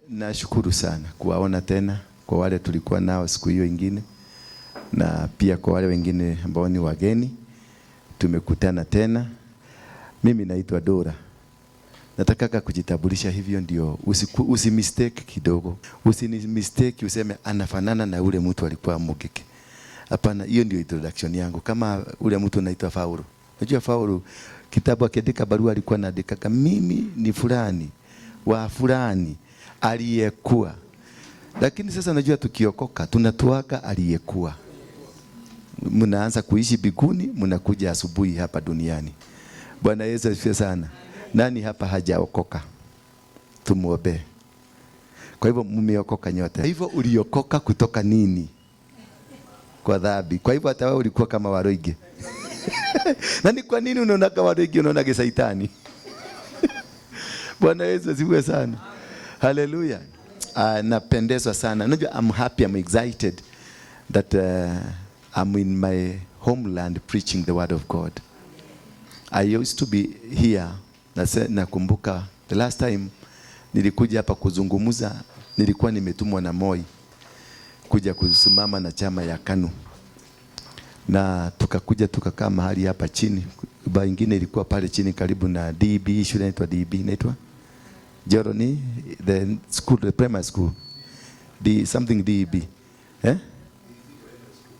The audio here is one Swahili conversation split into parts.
Nashukuru sana kuwaona tena, kwa wale tulikuwa nao siku hiyo ingine na pia kwa wale wengine ambao ni wageni, tumekutana tena. Mimi naitwa Dora. Nataka kujitambulisha hivyo ndio usi mistake kidogo. Usi mistake useme anafanana na ule mtu alikuwa Mugeke. Hapana, hiyo ndio introduction yangu. Kama ule mtu anaitwa Paulo. Unajua Paulo kitabu akiandika barua alikuwa anaandika, "Mimi ni fulani wa fulani aliyekuwa." Lakini sasa unajua tukiokoka tunatuaga aliyekuwa. Mnaanza kuishi mbinguni, mnakuja asubuhi hapa duniani. Bwana Yesu asifiwe sana. Nani hapa hajaokoka? Tumuombe. Kwa hivyo mmeokoka nyote. Hivyo uliokoka kutoka nini? Kwa dhambi. Kwa hivyo hata wewe ulikuwa kama Waruinge. Na ni kwa nini unaona kama Waruinge, unaona kisaitani? Bwana Yesu asifiwe sana. Haleluya. Napendezwa sana. Unajua I'm happy, I'm excited that I'm in my homeland preaching the word of God. I used to be here. Nakumbuka the last time nilikuja hapa kuzungumza, nilikuwa nimetumwa na Moi kuja kusimama na chama ya KANU, na tukakuja tukakaa mahali hapa chini. Ba ingine ilikuwa pale chini karibu na DB, shule inaitwa DB, inaitwa Joroni, the school, the primary school, D something DB, eh?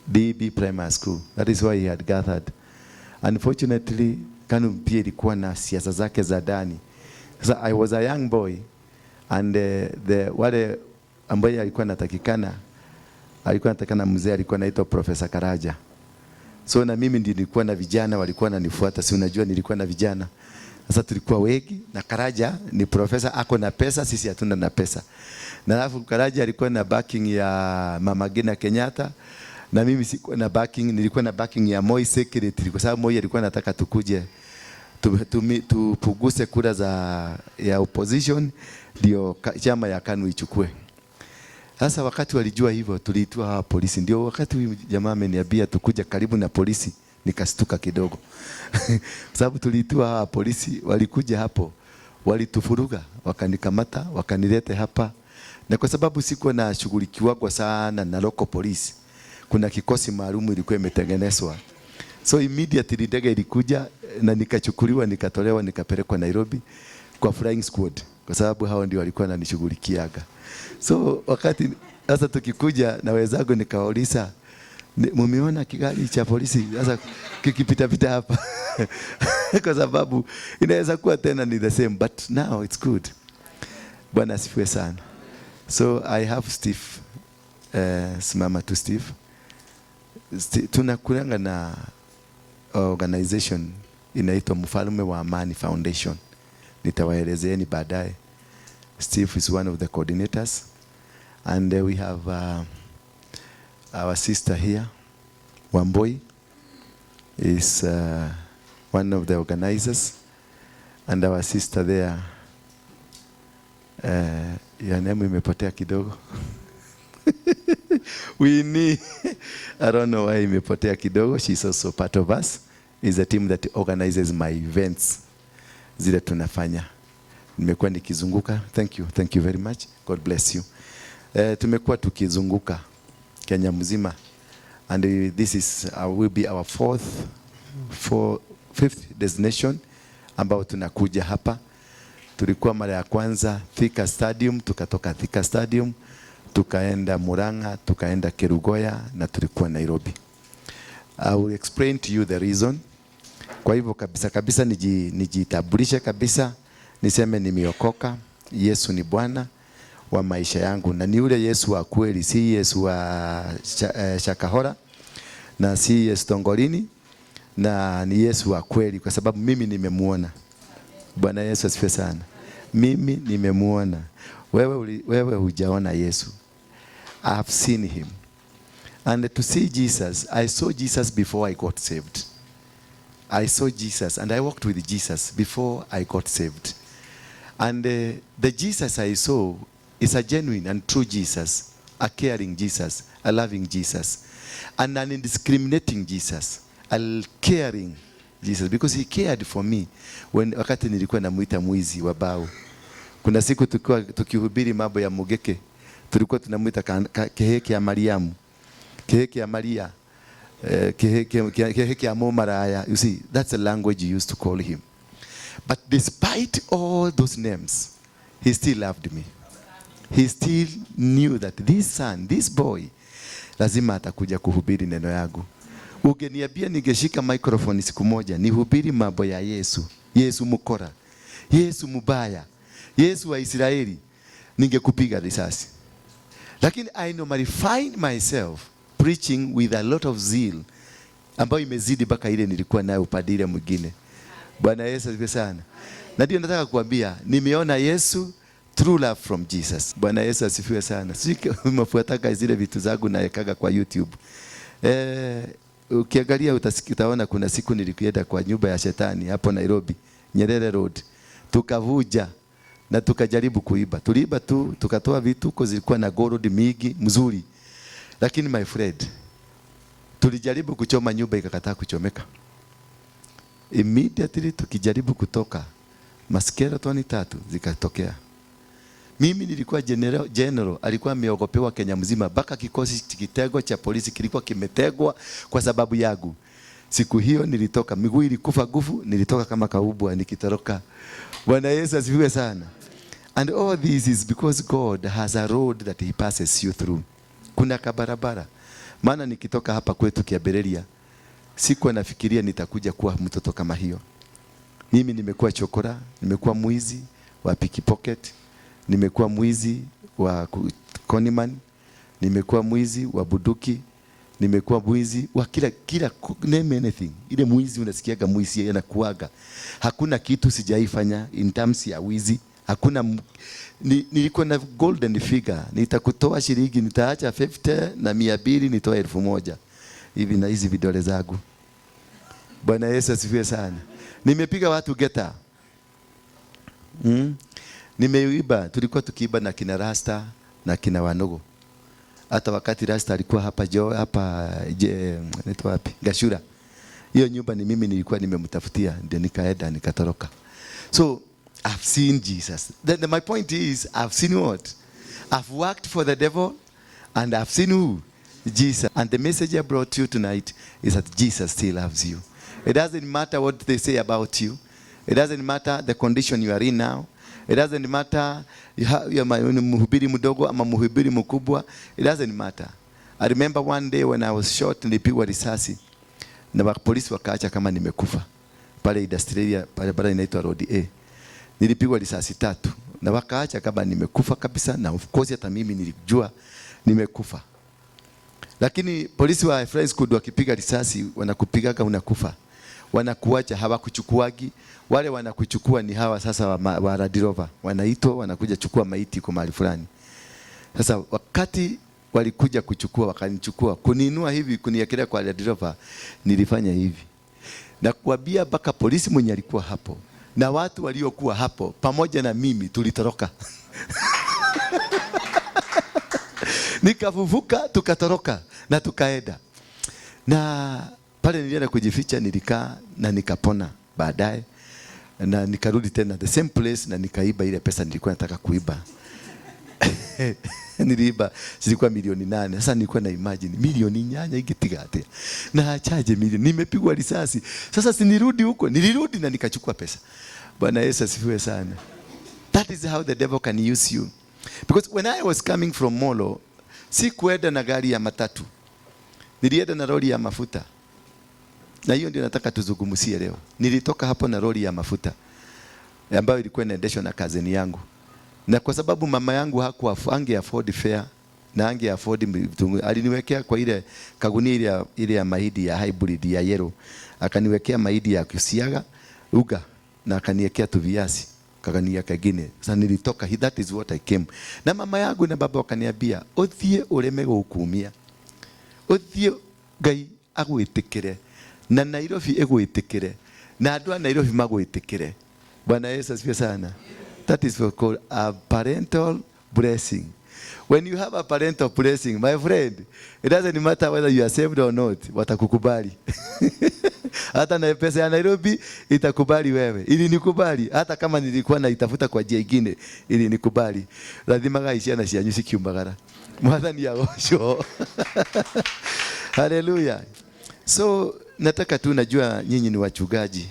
DB Primary School. That is why he had gathered. Unfortunately, KANU pia ilikuwa na siasa zake za ndani. Sasa I was a young boy and the wale ambaye alikuwa anatakikana mzee alikuwa anaitwa Professor Karaja. So na mimi ndiye nilikuwa na vijana walikuwa wananifuata, si unajua nilikuwa na vijana. Sasa tulikuwa wengi na Karaja ni profesa, ako na pesa, sisi hatuna na pesa. Na alafu Karaja alikuwa na backing ya Mama Ngina Kenyatta na mimi sikuwa na backing, nilikuwa na backing ya Moi secretary kwa sababu Moi alikuwa anataka tukuje tupuguse kura za ya opposition ndio chama ya KANU ichukue. Sasa wakati walijua hivyo, tuliitwa hawa polisi. Ndio wakati huyu jamaa ameniambia tukuja karibu na polisi, nikastuka kidogo. Sababu tuliitwa hawa polisi, walikuja hapo, walitufuruga, wakanikamata, wakanilete hapa. Na kwa sababu sikuwa nashughulikiwa sana na local police, kuna kikosi maalum ilikuwa imetengenezwa. So immediately ndege ilikuja na nikachukuliwa, nikatolewa, nikapelekwa Nairobi kwa flying squad, kwa sababu hao ndio walikuwa wananishughulikiaga. So wakati sasa tukikuja na wenzangu nikawauliza, "Mumeona kigari cha polisi sasa kikipita pita hapa?" Kwa sababu inaweza kuwa tena ni the same, but now it's good. Bwana asifiwe sana. So I have Steve, simama tu, Steve. Tunakulanga na organization inaitwa Mfalme wa Amani Foundation. Nitawaelezeeni baadaye. Steve is one of the coordinators and we have our sister here, Wamboi, is one of the organizers, and our sister there, your name imepotea kidogo. Winnie, I don't know why imepotea kidogo. She's also part of us. Is a team that organizes my events zile tunafanya. Nimekuwa nikizunguka. Thank you, thank you very much. God bless you. Tumekuwa tukizunguka Kenya mzima and this is will be our fourth, four, fifth destination ambao tunakuja hapa. Tulikuwa mara ya kwanza Thika Stadium, tukatoka Thika Stadium tukaenda Murang'a, tukaenda Kerugoya na tulikuwa Nairobi. I will explain to you the reason. Kwa hivyo kabisa kabisa nijitambulishe kabisa, niseme nimeokoka. Yesu ni Bwana wa maisha yangu na ni yule Yesu wa kweli, si Yesu wa Shakahola na si Yesu Tongolini, na ni Yesu wa kweli kwa sababu mimi nimemuona. Bwana Yesu asifiwe sana. Mimi nimemuona. Wewe hujaona Yesu. I have seen him. And to see Jesus, I saw Jesus before I got saved. I saw Jesus and I walked with Jesus before I got saved. And the Jesus I saw is a genuine and true Jesus, a caring Jesus, a loving Jesus, and an indiscriminating Jesus, a caring Jesus, because he cared for me when wakati nilikuwa namuita mwizi wa bao. Kuna siku tukiwa tukihubiri mambo ya Mugeke, tulikuwa tunamuita kihiki ya Mariamu, kihiki ya Maria, kihiki ya Mumaraya. You see, that's the language you used to call him. But despite all those names, he still loved me. He still knew that this son, this boy, lazima atakuja kuhubiri neno yangu. Ungeniambia ningeshika microphone siku moja nihubiri mambo ya Yesu, Yesu mkora, Yesu mubaya, Yesu wa Israeli, ningekupiga risasi. Lakini I normally find myself preaching with a lot of zeal ambayo imezidi mpaka ile nilikuwa nayo upande ile mwingine. Bwana Yesu asifiwe sana. Na ndio nataka kuambia nimeona Yesu, true love from Jesus. Bwana Yesu asifiwe sana. Sijui umefuataka zile vitu zangu naekaga kwa YouTube. Ukiangalia utaona kuna siku nilikwenda kwa nyumba ya shetani hapo Nairobi, Nyerere Road. Tukavuja na tukajaribu kuiba. Tuliiba tu, tukatoa vitu huko zilikuwa na gold mingi mzuri. Lakini my friend, tulijaribu kuchoma nyumba ikakataa kuchomeka. Immediately tukijaribu kutoka, maskeleton tatu zikatokea. Mimi nilikuwa general, alikuwa ameogopewa Kenya mzima, mpaka kikosi kitengo cha polisi kilikuwa kimetegwa kwa sababu yangu. Siku hiyo nilitoka, miguu ilikufa nguvu, nilitoka kama kaubwa nikitoroka. Bwana Yesu asifiwe sana. And all this is because God has a road that he passes you through. Kuna kabarabara. Maana nikitoka hapa kwetu Kiabereria, sikuwa nafikiria nitakuja kuwa mtoto kama hiyo. Mimi nimekuwa chokora, nimekuwa mwizi wa pickpocket, nimekuwa mwizi wa conman, nimekuwa mwizi wa buduki, nimekuwa mwizi wa kila name anything. Ile mwizi unasikiaga mwizi anakuaga. Hakuna kitu sijaifanya in terms ya wizi. Hakuna nilikuwa na golden figure. Nitakutoa shilingi, nitaacha 50 na 200, nitoa 1000. Hivi na hizi vidole zangu. Bwana Yesu asifiwe sana. Nimepiga watu geta. Nimeiba, tulikuwa tukiiba na kina Rasta na kina Wanogo. Hata wakati Rasta alikuwa hapa jo, hapa je, inaitwa wapi? Gashura. Hiyo nyumba ni mimi nilikuwa nimemtafutia, ndio nikaenda nikatoroka. So I've seen Jesus. Then my point is, I've seen what? I've worked for the devil and I've seen who? Jesus. And the message I brought you tonight is that Jesus still loves you. It doesn't matter what they say about you. It doesn't matter the condition you are in now. It doesn't matter you are ni mhubiri mdogo ama mhubiri mkubwa. It doesn't matter. I remember one day when I was shot, nilipigwa risasi na polisi wakaacha kama nimekufa pale Industrial, pale pale inaitwa Road A. Nilipigwa risasi 3 na wakaacha kama nimekufa kabisa, na of course hata mimi nilijua nimekufa. Lakini polisi wa Flying Squad wakipiga risasi wanakupigaga unakufa. Wanakuacha, hawakuchukuagi. Wale wanakuchukua ni hawa sasa wa Land Rover. Wanaitwa, wanakuja chukua maiti kwa mahali fulani. Sasa wakati walikuja kuchukua, wakanichukua, kuniinua hivi, kuniekelea kwa Land Rover, nilifanya hivi. Na kuambia mpaka polisi mwenye alikuwa hapo na watu waliokuwa hapo pamoja na mimi tulitoroka. Nikavuvuka, tukatoroka na tukaenda. Na pale nilienda kujificha, nilikaa na nikapona baadaye. Na nikarudi tena the same place na nikaiba ile pesa nilikuwa nataka kuiba. Niliiba zilikuwa milioni 8. Sasa nilikuwa na imagine milioni nyanya ingetiga atia. Na achaje milioni, nimepigwa risasi. Sasa si nirudi huko, nilirudi na nikachukua pesa. Bwana Yesu asifiwe sana. That is how the devil can use you. Because when I was coming from Molo, sikuenda na gari ya matatu. Nilienda na lori ya mafuta. Na hiyo ndio nataka tuzungumzie leo. Nilitoka hapo na lori ya mafuta ambayo ilikuwa inaendeshwa na cousin yangu. Na kwa sababu mama yangu hakuwa ange afford fare na ange afford vitu, aliniwekea kwa ile kagunia ile ya mahindi ya hybrid ya yellow. Akaniwekea mahindi ya kusiaga uga na akaniwekea tu viazi kagania kagine. Sasa nilitoka, that is what I came. Na mama yangu na baba wakaniambia, uthie ureme gukumia. Uthie Ngai agwitikire na Nairobi igwitikire na andu a Nairobi magwitikire. Bwana Yesu asifiwe sana. That is what called a parental blessing. When you have a parental blessing, my friend, it doesn't matter whether you are saved or not, watakukubali. Hata na pesa ya Nairobi itakubali wewe. Ili nikubali hata kama nilikuwa naitafuta kwa njia ingine, ili nikubali. Rathimagai ciana cianyu cikiumagara. Mwathani agocwo. Haleluya. So nataka tu, najua nyinyi ni wachungaji.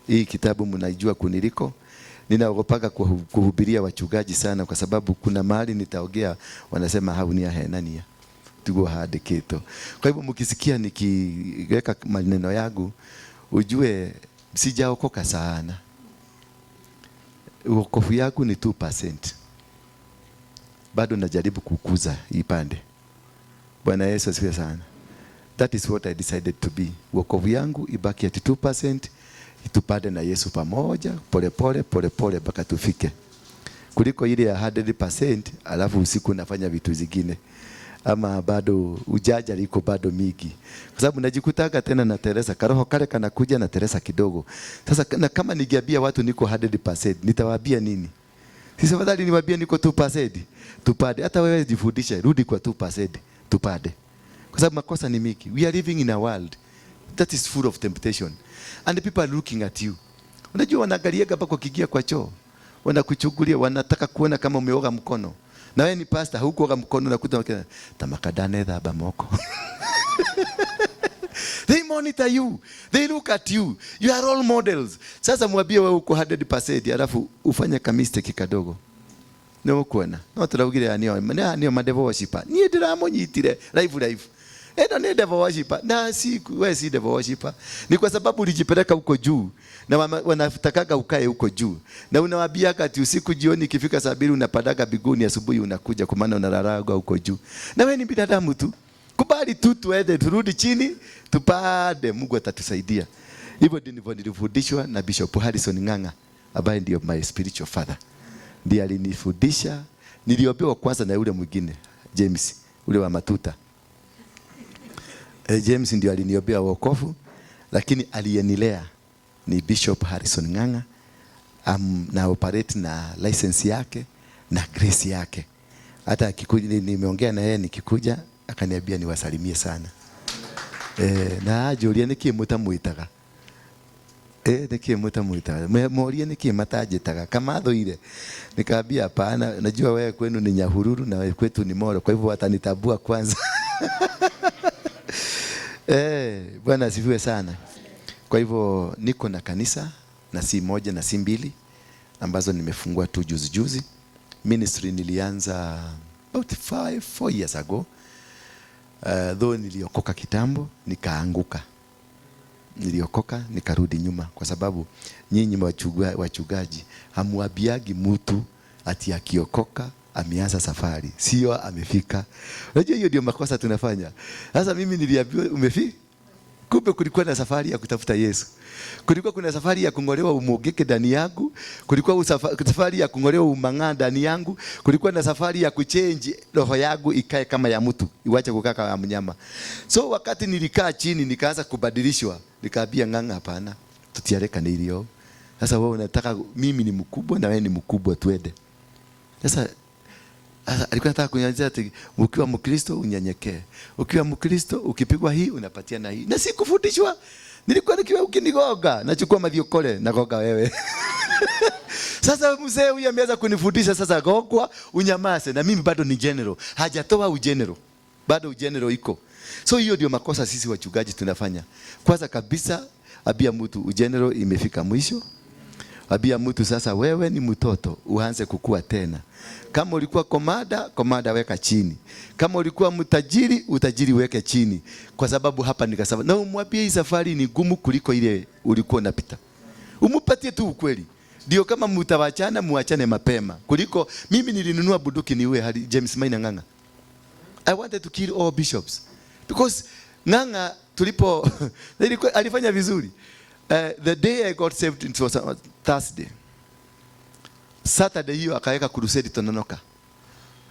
Hii kitabu mnaijua kuniliko. Ninaogopaga kuhubiria wachungaji sana kwa sababu kuna mahali nitaongea wanasema hau ni ahenania tiguo handikitwo. Kwa hivyo mkisikia nikiweka maneno yangu ujue sijaokoka sana. Wokovu yangu ni 2%. Bado najaribu kukuza hii pande. Bwana Yesu asifiwe sana. That is what I decided to be. Wokovu yangu ibaki at 2%, tupande na Yesu pamoja pole pole pole pole mpaka tufike. Kuliko ile ya 100% alafu usiku nafanya vitu zingine. Ama bado ujaja liko bado mingi. Kwa sababu najikutaga tena na Teresa, karoho kale kanakuja na Teresa kidogo. Sasa na kama ningeambia watu niko 100%, nitawaambia nini? Sisi afadhali niwaambie niko 2%. Tupande. Hata wewe jifundishe, rudi kwa 2%, tupande. Kwa sababu makosa ni mingi. We are living in a world that is full of temptation. And the people are looking at you. Unajua wanaangaliaga mpaka ukiingia kwa choo. Wanakuchungulia, wanataka kuona kama umeoga mkono. Na wewe ni pastor, hukuoga mkono na kuta wakina, tamakadane thamba moko. They monitor you. They look at you. You are role models. Sasa mwambie wewe uko 100% alafu ufanye ka mistake kadogo. Nĩ ũkuona. No tũraugire nĩo nĩo ma devil worshiper. Niĩ ndĩramũnyitire live live. Eno ni devil worshiper. Na si wewe si devil worshiper. Ni kwa sababu ulijipeleka huko juu na wanatakaga ukae huko juu. Na unawaambia ati usiku jioni ikifika saa 2 unapandaga biguni, asubuhi unakuja kwa maana unalalaga huko juu. Na wewe ni binadamu tu. Kubali tu tuende turudi chini tupande, Mungu atatusaidia. Hivyo ndivyo nilifundishwa na Bishop Harrison Ng'ang'a ambaye ndio my spiritual father. Ndiye alinifundisha. Niliombewa kwanza na yule mwingine James, ule wa matuta. James ndio aliniombea wokovu, lakini aliyenilea ni Bishop Harrison Ng'ang'a. Na operate na license yake na grace yake. Hata akikuja, nimeongea na yeye nikikuja akaniambia niwasalimie sana. Na anjũria nĩkĩ mũtamwĩtaga. Nĩkĩ mũtamwĩtaga? Morie nĩkĩ matanjĩtaga kama thũire. Nikaambia hapana, najua wewe kwenu ni Nyahururu na wewe kwetu ni Molo, kwa hivyo watanitambua kwanza. Bwana asifiwe sana. Kwa hivyo niko na kanisa na si moja na si mbili ambazo nimefungua tu juzi juzi. Ministry nilianza about 5-4 years ago. Though niliokoka kitambo nikaanguka. Niliokoka nikarudi nyuma kwa sababu nyinyi wachungaji hamuambiagi mtu ati akiokoka ameanza safari, sio amefika. Unajua hiyo ndio makosa tunafanya. Sasa mimi niliambiwa umefika, kumbe kulikuwa na safari ya kutafuta Yesu. Kulikuwa kuna safari ya kungolewa umogeke ndani yangu, kulikuwa safari ya kungolewa umang'aa ndani yangu, kulikuwa na safari ya kuchange roho yangu ikae kama ya mtu, iwache kukaa kama ya mnyama. So wakati nilikaa chini nikaanza kubadilishwa, nikaambia Ng'ang'a hapana, tutiareka nilio. Sasa wewe unataka mimi ni mkubwa na wewe ni mkubwa, twende. Sasa alikuwa anataka kuniambia ati ukiwa Mkristo unyenyekee. Ukiwa Mkristo ukipigwa hii unapatia na hii. Na sikufundishwa. Nilikuwa nikiwa ukinigoga, nachukua mathiokole nagoga wewe. Sasa mzee huyu ameanza kunifundisha sasa gogwa unyamaze, na mimi bado ni general. Hajatoa ugeneral. Bado ugeneral iko. So hiyo ndio makosa sisi wachungaji tunafanya. Kwanza kabisa ambia mtu ugeneral imefika mwisho. Ambia mtu sasa wewe ni mtoto, uanze kukua tena. Kama ulikuwa komada, komada weka chini. Kama ulikuwa mtajiri, utajiri weke chini. Kwa sababu hapa ni kasaba. Na umwambie hii safari ni gumu kuliko ile ulikuwa unapita. Umupatie tu ukweli. Ndio kama mtawachana muachane mapema. Kuliko mimi nilinunua bunduki niue hadi James Maina Ng'ang'a. I wanted to kill all bishops. Because Ng'ang'a tulipo nilikuwa alifanya vizuri. The day I got saved, it was Thursday. Saturday hiyo akaweka crusade Tononoka.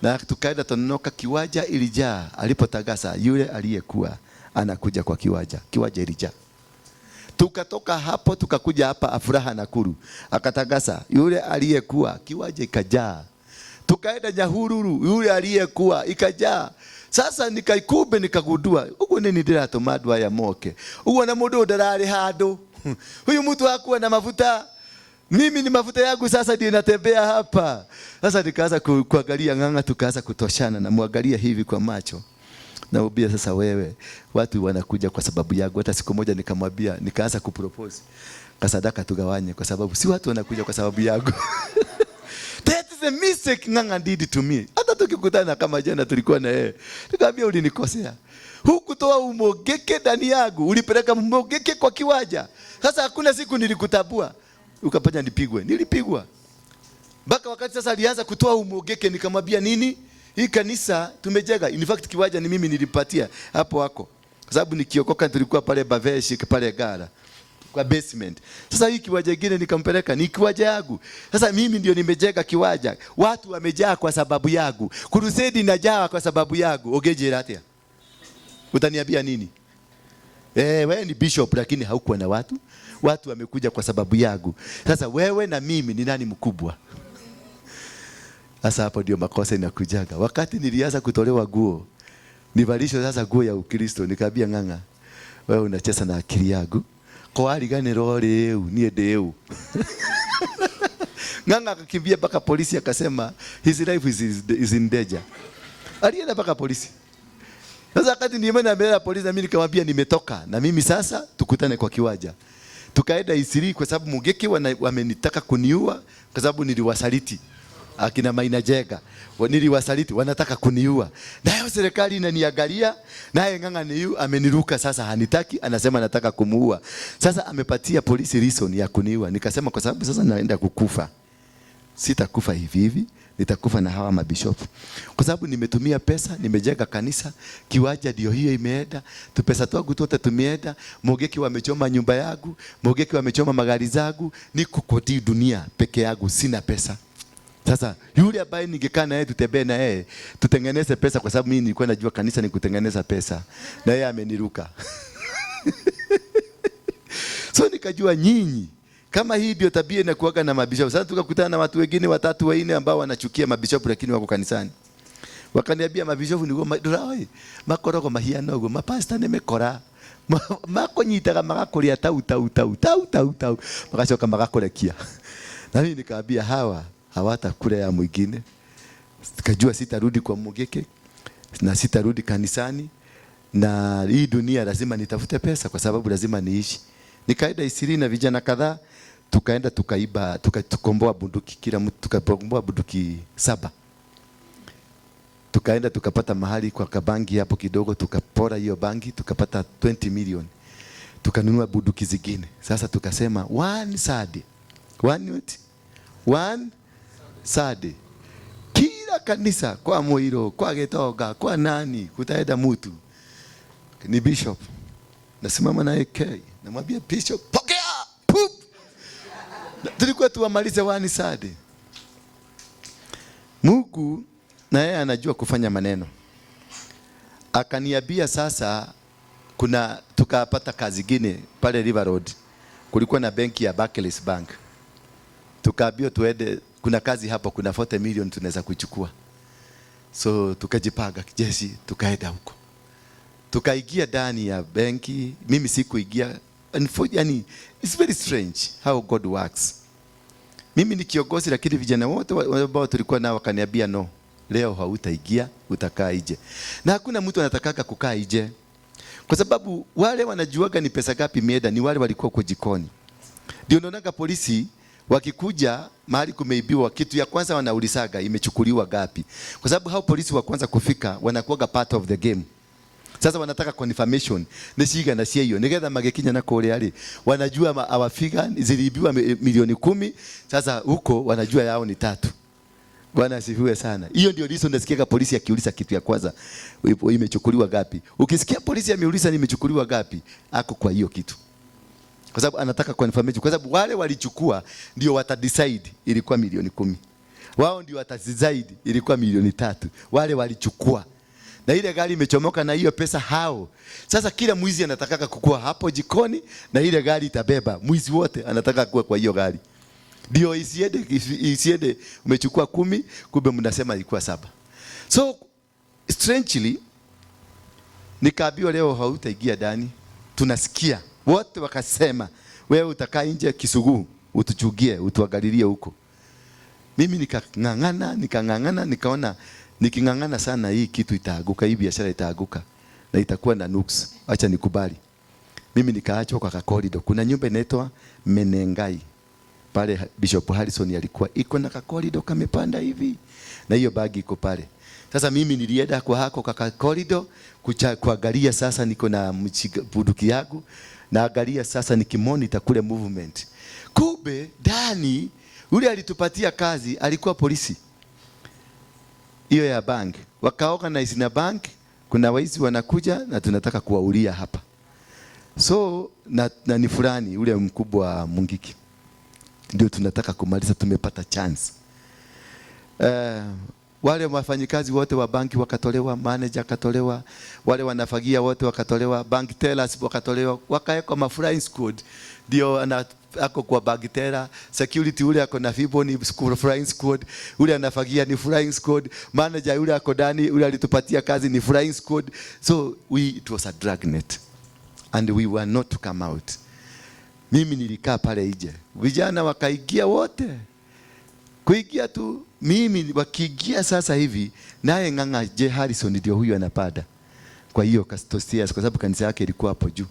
Na tukaenda Tononoka, kiwanja ilijaa. Alipotangaza yule aliyekuwa anakuja kwa kiwanja, kiwanja ilijaa. Tukatoka hapo tukakuja hapa Afuraha Nakuru. Akatangaza yule aliyekuwa, kiwanja ikajaa. Tukaenda Nyahururu, yule aliyekuwa ikajaa. Sasa nikaikumbe nikagundua uguo nĩ ndĩratũma andũ aya moke uguo na mũndũ ũyũ ndararĩ handũ. Huyu mtu hakuwa na mafuta. Mimi ni mafuta yangu sasa ndio inatembea hapa. Sasa nikaanza kuangalia Ng'ang'a, tukaanza kutoshana na muangalia hivi kwa macho. Namwambia sasa, wewe, watu wanakuja kwa sababu yangu. Hata siku moja nikamwambia, nikaanza kupropose kasadaka tugawanye, kwa sababu si watu wanakuja kwa sababu yangu. That is a mistake Ng'ang'a did to me. Hata tukikutana kama jana tulikuwa na yeye, nikamwambia, "Ulinikosea. Hukutoa umogeke ndani yangu, ulipeleka umogeke kwa kiwanja. Sasa hakuna siku nilikutambua, ukafanya nipigwe." Nilipigwa mpaka wakati sasa alianza kutoa umogeke, nikamwambia, "Nini? Hii kanisa tumejenga." In fact, kiwanja ni mimi nilipatia hapo wako, kwa sababu nikiokoka tulikuwa pale Baveshi pale Gara kwa basement. Sasa hii kiwanja kingine nikampeleka ni kiwanja yangu. Sasa mimi ndio nimejenga kiwanja. Watu wamejaa kwa sababu yangu. Crusade inajaa kwa sababu yangu. Ugejera atia? Utaniambia nini? Eh, wewe ni bishop lakini haukuwa na watu. Watu wamekuja kwa sababu yangu. Sasa wewe na mimi ni nani mkubwa? Sasa hapo ndio makosa inakujaga. Wakati nilianza kutolewa nguo, nivalishwe sasa nguo ya Ukristo, nikaambia Ng'ang'a, "Wewe unacheza na akili yangu. Ko wariganĩrwo rĩu niĩ ndĩũ." Ng'ang'a akakimbia mpaka polisi akasema, "His life is in danger." Alienda mpaka polisi. Sasa wakati nimeenda mbele ya polisi na mimi nikamwambia, "Nimetoka na mimi sasa tukutane kwa kiwanja." Tukaenda Isiri kwa sababu Mugeki wamenitaka kuniua kwa sababu niliwasaliti. Akina Maina Jega niliwasaliti, wanataka kuniua. Nayo serikali inaniangalia, naye Ng'ang'a ni yu ameniruka sasa, hanitaki, anasema nataka kumuua. Sasa amepatia polisi reason ya kuniua. Nikasema kwa sababu sasa naenda kukufa, sitakufa hivi hivi, nitakufa na hawa mabishopu, kwa sababu nimetumia pesa, nimejenga kanisa, kiwanja ndio hiyo imeenda, tupesa twangu tote tumeenda. Mugeki wamechoma nyumba yangu, Mugeki wamechoma magari zangu, niko kodi dunia peke yangu, sina pesa. Sasa yule ambaye ningekaa na yeye tutembee na yeye tutengeneze pesa, kwa sababu mimi nilikuwa najua kanisa ni kutengeneza pesa, na yeye ameniruka. So nikajua nyinyi kama hii ndio tabia inakuwaga na mabishopu. Sasa tukakutana na watu wengine watatu wanne ambao wanachukia mabishopu lakini wako kanisani. Wakaniambia mabishopu niguo ndũroĩ makoragwo mahiana ũguo, mapasta nĩ mĩkora, makũnyitaga magakũrĩa tau tau tau tau tau tau, magacoka magakũrekia. Na mimi nikaambia hawa hawatakula ya mwingine. Nikajua sitarudi kwa Mugeke na sitarudi kanisani, na hii dunia lazima nitafute pesa kwa sababu lazima niishi. Nikaenda Isiri na vijana kadhaa, tukaenda tukaiba, tukakomboa bunduki, kila mtu tukakomboa bunduki 7. Tukaenda tukapata mahali kwa kabangi hapo kidogo, tukapora hiyo bangi, tukapata 20 million. Tukanunua bunduki zingine. Sasa tukasema one Saturday. One what? One Saturday. Kila kanisa kwa Muiro, kwa Gitoga, kwa nani, kutaenda mtu. Ni bishop. Nasimama naye K. Namwambia, "Bishop, pokea." Pup. Tulikuwa tuwamalize one Saturday. Mungu na yeye anajua kufanya maneno. Akaniambia sasa kuna tukapata kazi gine pale River Road. Kulikuwa na benki ya Barclays Bank. Tukaambiwa tuende, kuna kazi hapo, kuna 40 million tunaweza kuchukua. So tukajipanga kijeshi, tukaenda huko. Tukaingia ndani ya benki, mimi sikuingia. Yani, it's very strange how God works. Mimi ni kiongozi lakini vijana wote ambao tulikuwa nao wakaniambia, "No, leo hautaingia, utakaa nje." Na hakuna mtu anatakaga kukaa nje. Kwa sababu wale wanajuaga ni pesa ngapi imeenda ni wale walikuwa kwa jikoni. Ndio unaonaga polisi wakikuja mahali kumeibiwa, kitu ya kwanza wanaulizaga imechukuliwa ngapi. Kwa sababu hao polisi wa kwanza kufika wanakuwaga part of the game. Sasa wanataka confirmation nĩ cigana cia iyo nigetha magikinya na kũrĩa rĩ wanajua our figure ziliibiwa milioni 10. Sasa huko wanajua yao ni 3. Bwana asifiwe sana. Hiyo ndio reason nasikia polisi akiuliza kitu ya kwanza, imechukuliwa ngapi. Ukisikia polisi ameuliza nimechukuliwa ngapi, ako kwa hiyo kitu. Kwa sababu anataka confirmation, kwa sababu wale walichukua ndio watadecide ilikuwa milioni 10. Wao ndio watadecide ilikuwa milioni 3. Wale walichukua. Na ile gari imechomoka na hiyo pesa hao. Sasa kila mwizi anataka kukua hapo jikoni na ile gari itabeba. Mwizi wote anataka kuwa kwa hiyo gari. Ndio isiende umechukua 10, kumbe mnasema ilikuwa 7. So strangely Nikaambiwa leo hautaingia ndani. Tunasikia wote wakasema wewe utakaa nje Kisugu, utuchugie, utuangalilie huko. Mimi nikang'ang'ana, nikang'ang'ana, nikaona niking'ang'ana sana hii kitu itaaguka, hii biashara itaaguka na itakuwa na nuks. Acha nikubali. Mimi nikaachwa kwa kakorido. Kuna nyumba inaitwa Menengai. Pale Bishop Harrison alikuwa iko na kakorido kamepanda hivi. Na hiyo bagi iko pale. Sasa mimi nilienda kwa hako kaka corridor kuangalia sasa, niko na bunduki yangu naangalia sasa nikimonitor kule movement. Kumbe ndani yule alitupatia kazi alikuwa polisi. Hiyo ya bank. Wakaorganize na bank, kuna waizi wanakuja na tunataka kuwaulia hapa. So na ni fulani ule mkubwa wa Mungiki. Ndio tunataka kumaliza, tumepata chance. Wale wafanyikazi wote wa banki wakatolewa, manager akatolewa, wale wanafagia wote wakatolewa, bank tellers wakatolewa, wakawekwa ma flying squad. Ndio ako kwa bank teller, security ule ako na fimbo ni school flying squad, ule anafagia ni flying squad, manager yule ako ndani, ule alitupatia kazi ni flying squad. So it was a dragnet and we were not to come out. Mimi nilikaa pale nje, vijana wakaingia wote. Kuingia tu mimi wakiingia sasa hivi, naye Ng'ang'a J Harrison ndio huyu anapanda. Kwa hiyo Castosias, kwa sababu kanisa yake ilikuwa hapo juu.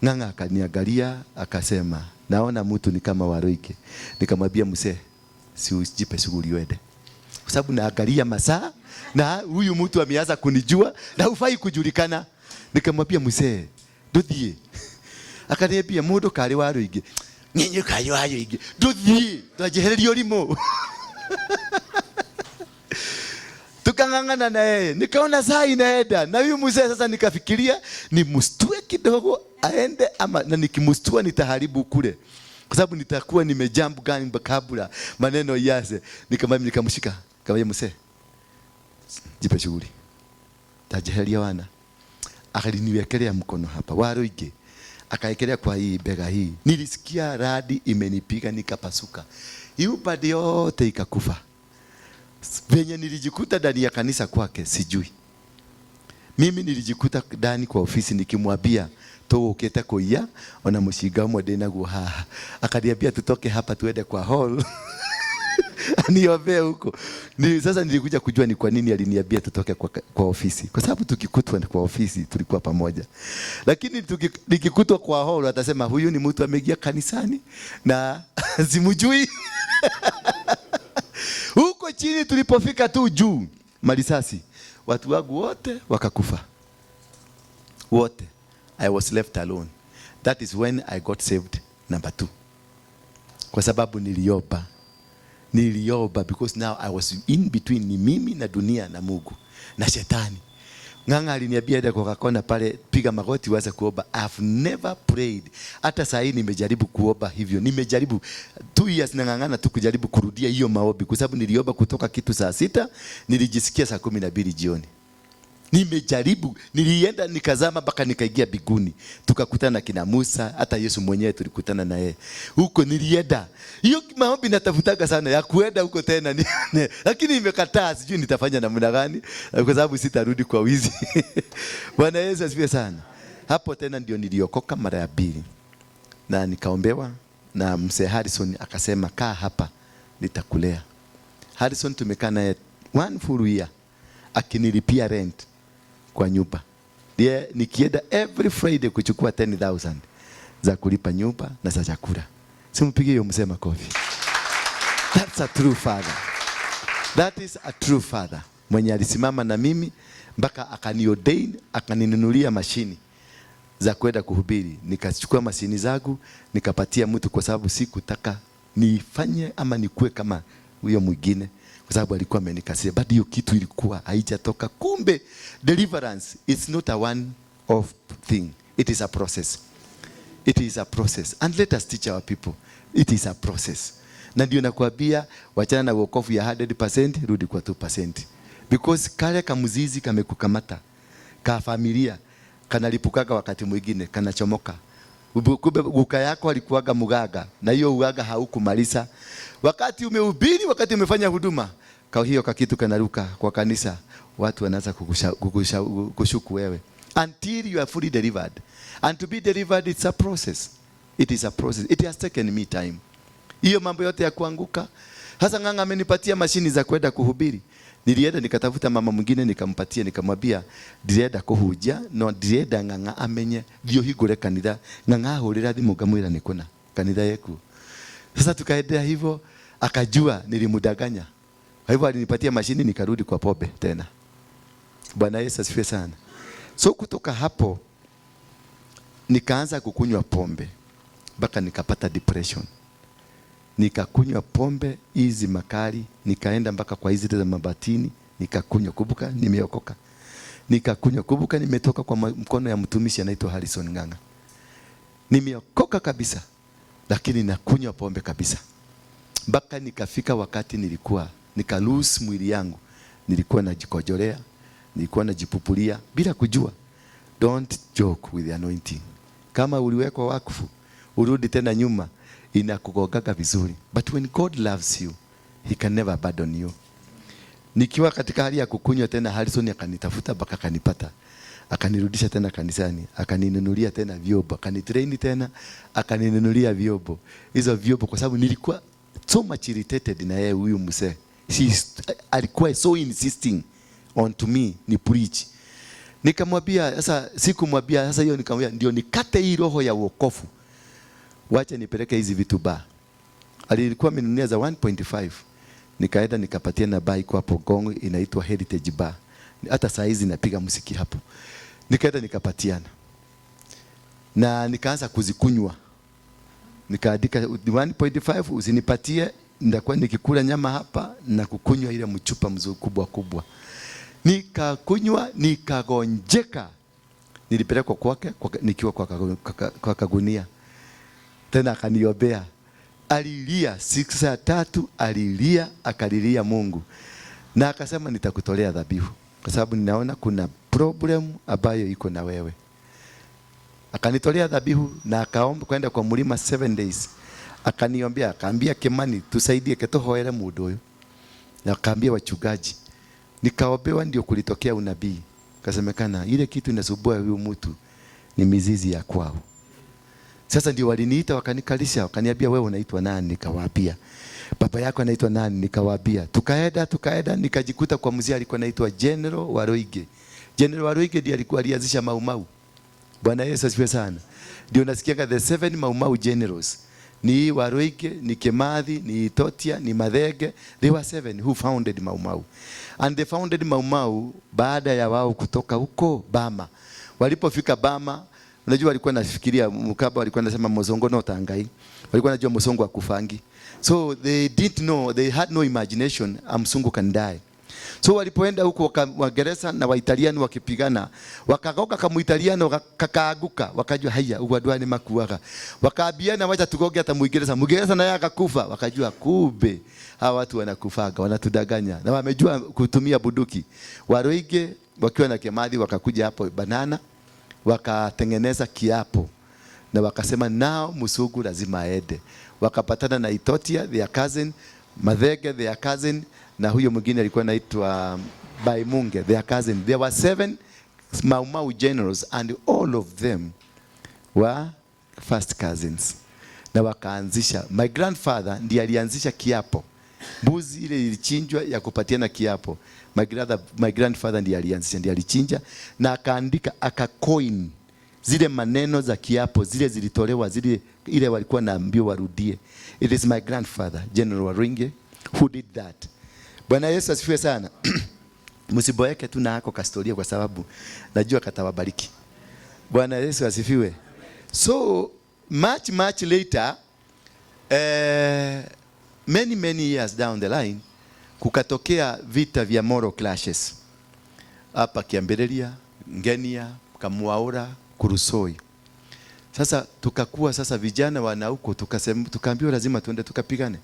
Ng'ang'a akaniangalia akasema, naona mtu ni kama Waruinge. Nikamwambia mzee, si ujipe shughuli uende. Kwa sababu naangalia masaa na huyu mtu ameanza kunijua na hufai kujulikana. Nikamwambia mzee, nduthie. Akaniambia mundu kari Waruinge. Nyenye kayo Waruinge. Nduthie, twajehererio rimu. Tukang'ang'ana na yeye. Nikaona saa inaenda. Na huyu mzee sasa nikafikiria nimshtue kidogo aende ama, na nikimstua nitaharibu kule. Kwa sababu nitakuwa nimejump gun kabla maneno yase. Nikamwambia, nikamshika. Nikamwambia mzee, jipe shughuli. Tajeheria wana. Akaliniwekelea mkono hapa. Waruinge. Akaekelea kwa hii bega hii. Nilisikia radi imenipiga nikapasuka. Hii upande yote ikakufa. Venye nilijikuta ndani ya kanisa kwake sijui. Mimi nilijikuta ndani kwa ofisi nikimwambia tugukite kuiya ona mucinga umwe ndinaguo haha. Akaniambia tutoke hapa tuende kwa hall. Aniombee huko. Ni sasa nilikuja kujua ni kwa nini aliniambia tutoke kwa ofisi. Kwa sababu tukikutwa kwa ofisi tulikuwa pamoja. Lakini nikikutwa kwa hall atasema huyu ni mtu ameingia kanisani na simjui. Huko chini tulipofika tu juu marisasi, watu wangu wote wakakufa. Wote. I was left alone. That is when I got saved number 2. Kwa sababu niliomba. Niliomba because now I was in between ni mimi na dunia na Mungu na shetani. Ng'ang'a aliniambia enda kwa kona pale, piga magoti uanze kuomba. I've never prayed. Hata saa hii nimejaribu kuomba hivyo. Nimejaribu 2 years nang'ang'ana tu kujaribu kurudia hiyo maombi kwa sababu niliomba kutoka kitu saa 6, nilijisikia saa 12 jioni. Nimejaribu, nilienda nikazama mpaka nikaingia biguni. Tukakutana kina Musa, hata Yesu mwenyewe tulikutana na yeye. Huko nilienda. Hiyo maombi natafutaga sana ya kuenda huko tena lakini imekataa, sijui nitafanya namna gani kwa sababu sitarudi kwa wizi. Bwana Yesu asifiwe sana. Hapo tena ndio niliokoka mara ya pili. Na nikaombewa na Mzee Harrison akasema kaa hapa nitakulea. Harrison tumekaa naye 1 full year akinilipia rent kwa nyumba. Ndiye nikienda every Friday kuchukua 10,000 za kulipa nyumba na za chakula. Simpigie hiyo mzee makofi. That's a true father. That is a true father. Mwenye alisimama na mimi mpaka akaniordain, akaninunulia mashini za kwenda kuhubiri. Nikachukua mashini zangu nikapatia mtu kwa sababu sikutaka nifanye ama nikue kama huyo mwingine, kwa sababu alikuwa amenikasia. But hiyo kitu ilikuwa haijatoka. Kumbe deliverance it's not a one off thing. It is a process. It is a process. And let us teach our people. It is a process. Na ndio nakwambia wachana na wokovu ya 100%, rudi kwa 2%. Because kale kamzizi kamekukamata ka familia kanalipukaga wakati mwingine kanachomoka. Kumbe guka yako alikuwaga mugaga na hiyo ugaga haukumaliza. Wakati umehubiri, wakati umefanya huduma, kwa hiyo kakitu kanaruka kwa kanisa, watu wanaanza kushuku wewe. Until you are fully delivered. And to be delivered, it's a process. It is a process. It has taken me time. Hiyo mambo yote ya kuanguka. Sasa Ng'ang'a amenipatia mashini za kwenda kuhubiri. Nilienda nikatafuta mama mwingine nikampatia, nikamwambia ndirenda kuhunjia no ndirenda Ng'ang'a amenye thiĩ ũhingũre kanitha. Ng'ang'a ahũrĩra thimũ ngamwĩra nĩ kũna kanitha yeku. Sasa tukaendea hivyo, akajua nilimdanganya. Kwa hivyo alinipatia mashini nikarudi kwa pombe tena. Bwana Yesu asifiwe sana. So kutoka hapo nikaanza kukunywa pombe mpaka nikapata depression. Nikakunywa pombe hizi makali, nikaenda mpaka kwa hizi za Mabatini, nikakunywa. Kumbuka nimeokoka. Nikakunywa. Kumbuka nimetoka kwa mkono ya mtumishi anaitwa Harrison Ng'ang'a. Nimeokoka kabisa, lakini nakunywa pombe kabisa. Mpaka nikafika wakati nilikuwa nika lose mwili yangu. Nilikuwa najikojolea, nilikuwa najipupulia bila kujua. Don't joke with the anointing. Kama uliwekwa wakfu, urudi tena nyuma, inakugongaga vizuri. But when God loves you, he can never abandon you. Nikiwa katika hali ya kukunywa tena, Harrison akanitafuta mpaka akanipata. Akanirudisha tena kanisani, akaninunulia tena vyombo, akanitrain tena, akaninunulia vyombo. Hizo vyombo kwa sababu nilikuwa so much irritated na yeye huyu mzee. Alikuwa so insisting on to me ni preach. Nikamwambia sasa, sikumwambia sasa hiyo, nikamwambia ndio nikate hii roho ya wokovu. Wacha nipeleke hizi vitu bar. Alikuwa amenunulia za 1.5. Nikaenda nikapatia na bar iko hapo Ngong inaitwa Heritage Bar. Hata saa hizi napiga muziki hapo. Nikaenda nikapatiana. Na nikaanza kuzikunywa. Nikaandika 1.5 usinipatie, nitakuwa nikikula nyama hapa na kukunywa ile mchupa mzuri kubwa kubwa. Nikakunywa, nikagonjeka. Nilipelekwa kwake nikiwa kwa kagunia. Tena akaniombea. Alilia siku saa 3, alilia, akalilia Mungu. Na akasema nitakutolea dhabihu kwa sababu ninaona kuna problem ambayo iko na wewe. Akanitolea dhabihu na akaomba kwenda kwa mlima 7 days. Akaniombea, akaambia Kimani tusaidie ketohoere mundu uyu. Na akaambia wachungaji. Nikaombewa, ndio kulitokea unabii. Kasemekana ile kitu inasumbua huyu mtu ni mizizi ya kwao. Sasa ndio waliniita wakanikalisha, wakaniambia wewe unaitwa nani? Nikawaambia. Baba yako anaitwa nani? Nikawaambia. Tukaenda, tukaenda, nikajikuta kwa mzee alikuwa anaitwa General Waruinge. General Waruinge ndiye alikuwa alianzisha Mau Mau. Bwana Yesu asifiwe sana. Ndio nasikianga the 7 Mau Mau generals. Ni Waruinge, ni Kimathi, ni Itotia, ni Mathenge. They were 7 who founded Mau Mau. And they founded Mau Mau baada ya wao kutoka huko Bama. Walipofika Bama, unajua walikuwa nafikiria Mkaba walikuwa nasema mzungu no tangai. Walikuwa najua mzungu akufangi. So they didn't know, they had no imagination a mzungu can die. So walipoenda huko Waingereza na Waitaliano wakipigana, wakagoka kama Muitaliano kakaanguka, wakajua haya huko andũ aya makuaga. Wakaambiana wacha tugoge hata Muingereza. Muingereza naye akakufa, wakajua kumbe hawa watu wanakufaga, wanatudanganya. Na wamejua kutumia bunduki. Waruinge wakiwa na Kimathi wakakuja hapo Banana, wakatengeneza kiapo na wakasema nao mzungu lazima aende. Wakapatana na Itotia their cousin, Mathenge their cousin, na huyo mwingine alikuwa anaitwa Baimunge their cousin. There were 7 Mau Mau generals and all of them were first cousins. Na wakaanzisha, my grandfather ndiye alianzisha kiapo. Mbuzi ile ilichinjwa ya kupatiana kiapo. My grandfather ndiye alianzisha, ndiye alichinja na akaandika, akacoin zile maneno za kiapo, zile zilitolewa, zile ile walikuwa naambiwa warudie. It is my grandfather General Waruinge who did that. Bwana Yesu asifiwe sana. Msiboeke tu na hako kastoria kwa sababu najua katawabariki. Bwana Yesu asifiwe. So much, much later, many, many years down the line, kukatokea vita vya Moro clashes hapa Kiambeleria, Ngenia, Kamwaura, Kuresoi. Sasa tukakuwa sasa vijana wana huko, tukaambiwa lazima tuende tukapigane.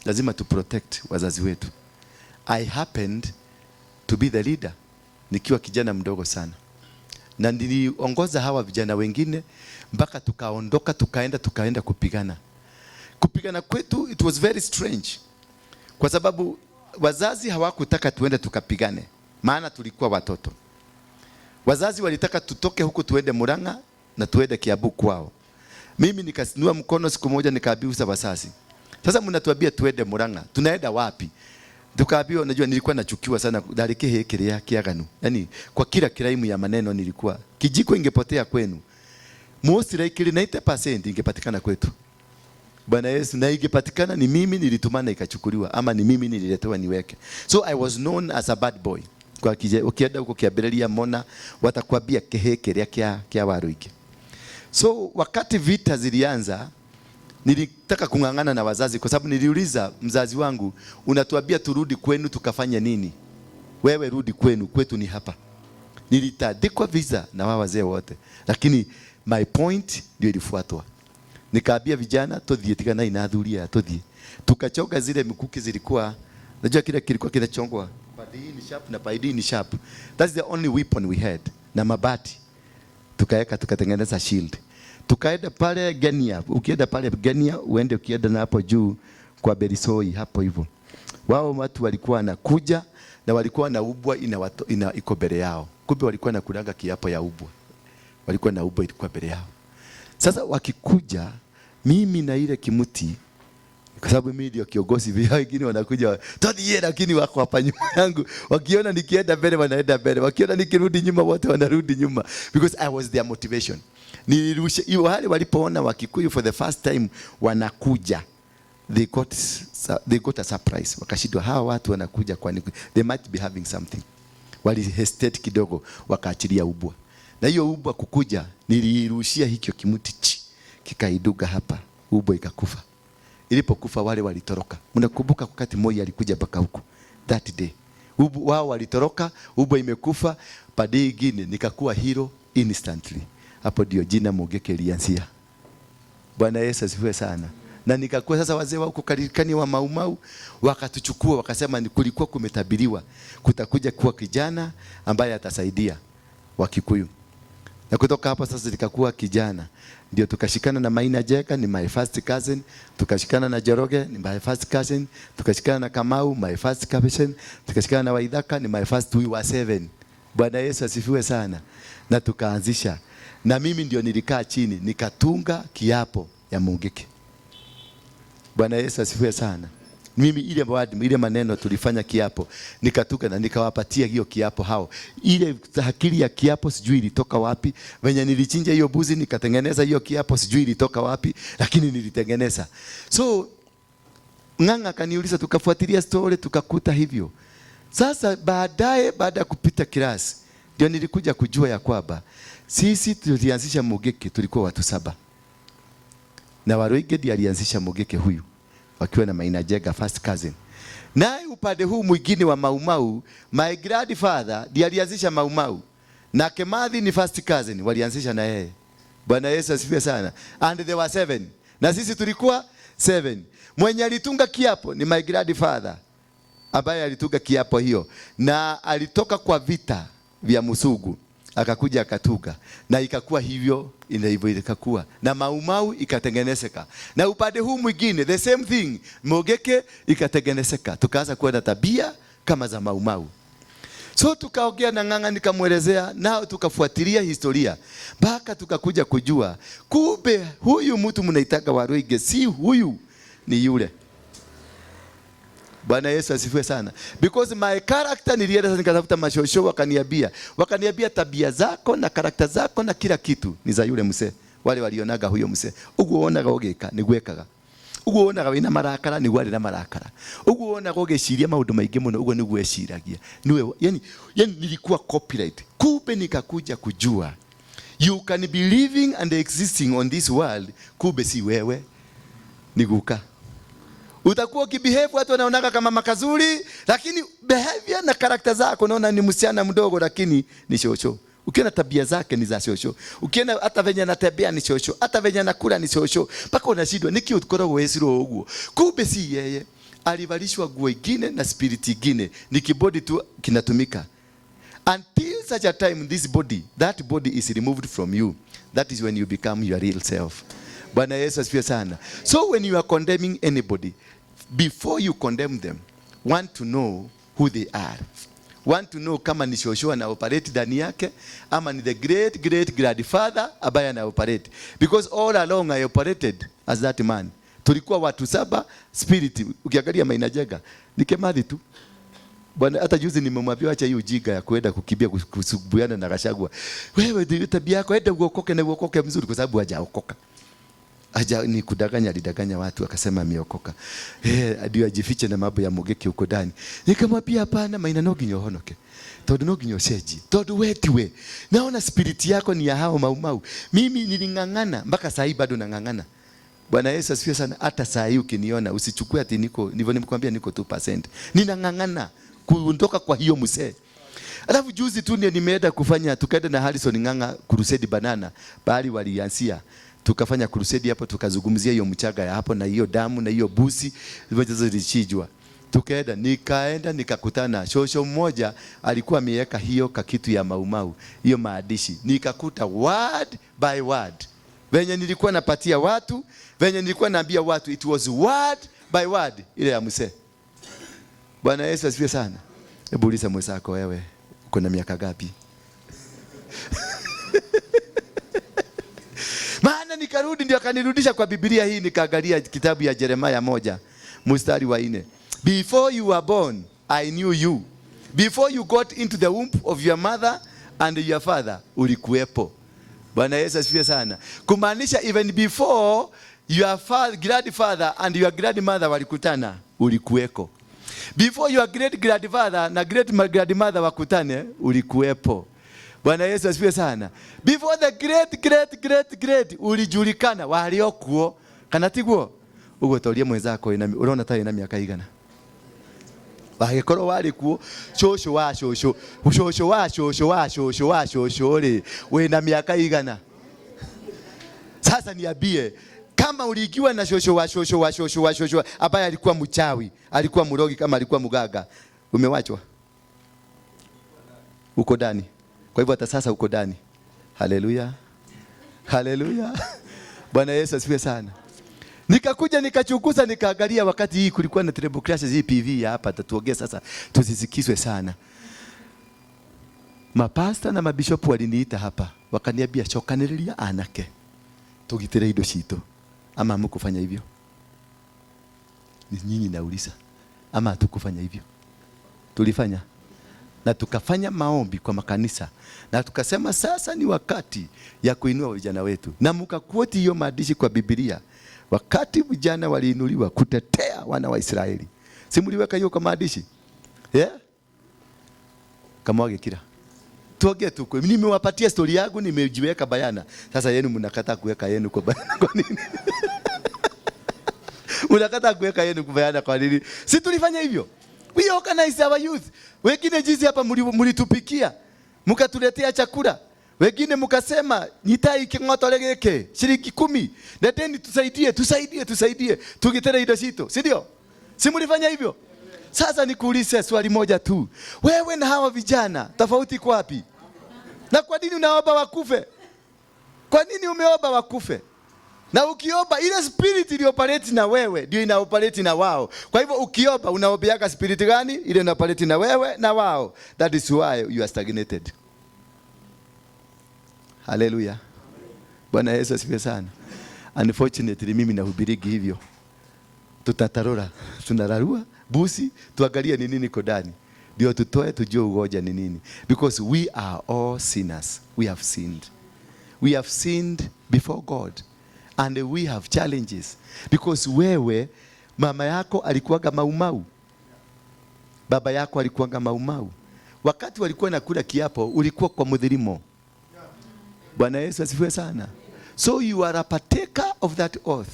Lazima tu protect wazazi wetu. I happened to be the leader nikiwa kijana mdogo sana. Na niliongoza hawa vijana wengine mpaka tukaondoka, tukaenda kupigana. Kupigana kwetu it was very strange. Kwa sababu wazazi hawakutaka tuende tukapigane, maana tulikuwa watoto. Wazazi walitaka tutoke huku tuende Murang'a na tuende Kiambu kwao. Mimi nikainua mkono siku moja nikaambiwa wazazi, "Sasa mnatuambia tuende Murang'a, tunaenda wapi?" Tukaambiwa, unajua nilikuwa nachukiwa sana ndarĩ kĩrĩa kĩaganu. Yaani kwa kila crime ya maneno nilikuwa kijiko ingepotea kwenu, most likely 90% ingepatikana kwetu. Bwana Yesu, na ingepatikana ni mimi nilitumana ikachukuliwa ama ni mimi nililetewa niweke. So I was known as a bad boy. Kwa kije, ukienda huko kiambĩrĩria mona watakwambia kĩhĩ kĩrĩa kĩa Waruinge. So wakati vita zilianza, nilitaka kung'ang'ana na wazazi kwa sababu niliuliza mzazi wangu, "Unatuambia turudi kwenu tukafanye nini? Wewe rudi kwenu, kwetu ni hapa." Nilitandikwa visa na wao wazee wote, lakini my point ndio ilifuatwa. Nikaambia vijana, "Tuthie, tigana na athuri aya, tuthie." Tukachonga zile mikuki zilikuwa, najua kile kilikuwa kinachongwa, padi hii ni sharp na padi hii ni sharp. That's the only weapon we had, na mabati tukaweka, tukatengeneza shield. Tukaenda pale Genia, ukienda pale Genia uende ukienda na hapo juu kwa Berisoi hapo hivyo. Wao watu walikuwa wanakuja na walikuwa na ubwa ina iko mbele yao. Kumbe walikuwa na kulanga kiapo ya ubwa. Walikuwa na ubwa ilikuwa mbele yao. Sasa wakikuja, mimi na ile kimuti, kwa sababu mimi ndio kiongozi, vile wengine wanakuja tuthie, lakini wako hapa nyuma yangu. Wakiona nikienda mbele wanaenda mbele, wakiona nikirudi nyuma wote wanarudi nyuma, because I was their motivation. Nilirusha hiyo wale walipoona Wakikuyu for the first time wanakuja, they got a surprise, wakashindwa hawa watu wanakuja kwani they might be having something. Wali hesitate kidogo, wakaachilia ubwa, na hiyo ubwa kukuja, niliirushia hikyo kimuti chi kikaiduga hapa, ubwa ikakufa. Ilipokufa wale walitoroka. Mnakumbuka wakati Moi alikuja mpaka huku that day, ubu, wao walitoroka, ubwa imekufa. Pande ingine nikakuwa hero instantly. Hapo ndio jina Mungiki ilianzia. Bwana Yesu asifiwe sana. Na nikakuwa sasa, wazee wa huko Kalikani wa Maumau wakatuchukua, wakasema ni kulikuwa kumetabiriwa kutakuja kuwa kijana ambaye atasaidia Wakikuyu. Na kutoka hapo sasa nikakuwa kijana, ndio tukashikana na Maina Jeka, ni my first cousin, tukashikana na Njoroge, ni my first cousin, tukashikana na Kamau, my first cousin, tukashikana na Waithaka, ni my first, we were seven. Bwana Yesu asifiwe sana. Na tukaanzisha, na mimi ndio nilikaa chini nikatunga kiapo ya Mungiki. Bwana Yesu asifiwe sana. Mimi ile word, ile maneno tulifanya kiapo, nikatuka na nikawapatia hiyo kiapo hao. Ile akili ya kiapo sijui ilitoka wapi. Venye nilichinja hiyo buzi nikatengeneza hiyo kiapo sijui ilitoka wapi, lakini nilitengeneza. So Ng'ang'a akaniuliza, tukafuatilia story tukakuta hivyo. Sasa baadaye, baada ya kupita class, ndio nilikuja kujua ya kwamba sisi tulianzisha Mungiki tulikuwa watu 7 na Waruinge ndiye alianzisha Mungiki huyu wakiwa na Maina Njenga, first cousin. Naye upande huu mwingine wa Maumau, my grandfather ndiye alianzisha Maumau na Kemathi ni first cousin, walianzisha na yeye. Bwana Yesu asifiwe sana. And there were seven, na sisi tulikuwa seven. Mwenye alitunga kiapo ni my grandfather ambaye alitunga kiapo hiyo, na alitoka kwa vita vya Musugu akakuja akatunga, na ikakuwa hivyo ina hivyo ikakuwa na Maumau ikatengenezeka, na upande huu mwingine the same thing, Mungiki ikatengenezeka, tukaanza kuwa na tabia kama za Maumau. So tukaongea na Ng'ang'a, nikamwelezea, nao tukafuatilia historia mpaka tukakuja kujua kumbe huyu mtu mnaitaka Waruinge si huyu, ni yule. Bwana Yesu asifiwe sana. Because my character, nilienda sasa nikatafuta mashosho, wakaniambia tabia zako na character zako na kila kitu ni za yule mzee. Wale walionaga huyo mzee. Uguo wonaga ũgĩka nĩguo ekaga. Uguo wonaga wĩna marakara nĩguo arĩ na marakara. Uguo wonaga ũgĩciria maũndũ maingĩ mũno uguo nĩguo eciragia. Niwe yani nilikuwa copyright. Kumbe nikakuja kujua you can be living and existing on this world, kumbe si wewe, ni guka. Utakuwa ukibehave watu wanaonaga kama makazuri, lakini behavior na character zako unaona ni msichana mdogo, lakini ni shosho. Ukiona tabia zake ni za shosho, ukiona hata venye anatembea ni shosho, hata venye anakula ni shosho, mpaka unashindwa niki ukoragwo wecirwo ũguo. Kumbe si yeye, alivalishwa nguo ingine na spirit ingine, ni kibody tu kinatumika until such a time this body, that body is removed from you. That is when you become your real self. Bwana Yesu asifiwe sana. So when you are condemning anybody, before you condemn them, want to know who they are. Want to know kama ni shosho ana operate ndani yake ama ni the great great grandfather ambaye ana operate, because all along I operated as that man. Tulikuwa watu saba spirit. Ukiangalia Maina Njenga ni Kimathi tu bwana. Hata juzi nimemwambia acha hiyo ujinga ya kwenda kukimbia kusuguana na Gachagua. Wewe ndio tabia yako, enda uokoke na uokoke mzuri, kwa sababu hajaokoka. Haja ni kudanganya, alidanganya watu akasema ameokoka. Ndio ajifiche na mambo ya Mugeki huko ndani. Nikamwambia hapana, Maina, no nginya uhonoke. Tondu no nginya ucenjie. Tondu we tiwe. Naona spirit yako ni ya hao Mau Mau. Mimi niling'ang'ana mpaka saa hii bado nang'ang'ana. Bwana Yesu asifiwe sana. Hata saa hii ukiniona usichukue ati niko ndivyo nimekuambia niko 2%. Ninang'ang'ana kuondoka kwa hiyo mzee. Alafu juzi tu ndio nimeenda kufanya, tukaenda na Harrison Ng'ang'a crusade Banana, bali walianzia. Tukafanya crusade hapo, tukazungumzia hiyo mchanga ya hapo na hiyo damu na hiyo busi zilizo zilichinjwa. Tukaenda, nikaenda nikakutana shosho mmoja alikuwa ameweka hiyo kakitu ya Maumau, hiyo maandishi. Nikakuta word by word. Venye nilikuwa napatia watu, venye nilikuwa naambia watu, it was word by word ile ya mzee. Bwana Yesu asifiwe sana. Hebu uliza mwenzako, wewe uko na miaka ngapi? Maana nikarudi ndio akanirudisha kwa Biblia hii, nikaangalia kitabu ya Jeremiah 1 mstari wa 4. Before you were born I knew you. Before you got into the womb of your mother and your father, ulikuwepo. Bwana Yesu asifiwe sana. Kumaanisha even before your grandfather and your grandmother walikutana, ulikuweko. Before your great grandfather na great grandmother wakutane, ulikuwepo. Bwana Yesu asifiwe sana. Before the great great great great ulijulikana, waliokuo. Kana tiguo? Ugo torie mwenzako ina urona ta ina miaka igana. Wagĩkorwo warĩ kuo, cũcũ wa cũcũ, cũcũ wa cũcũ wa cũcũ wa cũcũ rĩ, wĩna miaka igana. Sasa niambie, kama uliingiwa na shosho wa shosho wa shosho wa shosho ambaye alikuwa mchawi, alikuwa mrogi, kama alikuwa mganga, umewachwa? Uko ndani. Kwa hivyo hata sasa uko ndani. Haleluya. Haleluya. Bwana Yesu asifiwe sana. Nikakuja nikachunguza nikaangalia, wakati hii kulikuwa na treble clashes hii PV ya hapa, tatuongea sasa tusisikizwe sana. Mapasta na mabishopu waliniita hapa, wakaniambia cokanĩrĩria anake tugitire indo citũ. Ama hamkufanya hivyo? Ni nyinyi nauliza. Ama hatukufanya hivyo? Tulifanya. Na tukafanya maombi kwa makanisa. Na tukasema sasa ni wakati ya kuinua vijana wetu. Na mkaquote hiyo maandishi kwa Biblia. Wakati vijana waliinuliwa kutetea wana wa Israeli. Si mliweka hiyo kwa maandishi? Yeah? Kama wagekira. Tuongee tu kweli. Nimewapatia story yangu, nimejiweka bayana. Sasa yenu mnakataa kuweka yenu kwa bayana kwa nini? Mnakataa kuweka yenu kwa bayana kwa nini? Si tulifanya hivyo? We organize our youth. Wengine jinsi hapa mlitupikia, mkatuletea chakula. Wengine mkasema nitai king'otore giki shilingi 10. Leteni tusaidie, tusaidie, tusaidie. Tugitere indo citu, si ndio? Si mlifanya hivyo? Sasa nikuulize swali moja tu. Wewe na hawa vijana tofauti iko wapi? Na kwa nini unaomba wakufe? Kwa nini umeomba wakufe? Na ukiomba ile spirit ilioperate na wewe ndio inaoperate na wao. Kwa hivyo ukiomba unaombeaga spirit gani? Ile inaoperate na wewe na wao. That is why you are stagnated. Hallelujah. Bwana Yesu asifiwe sana. Unfortunately mimi nahubirigi hivyo. Tutatarora, tunararua busi, tuangalie ni nini kodani. Ndio tutoe tujue ugonjwa ni nini. Because we are all sinners. We have sinned. We have sinned before God. And we have challenges. Because wewe, mama yako alikuwaga Maumau. Baba yako alikuwaga Maumau. Wakati walikuwa nakula kiapo, ulikuwa kwa mudhirimo. Bwana Yesu asifiwe sana. So you are a partaker of that oath.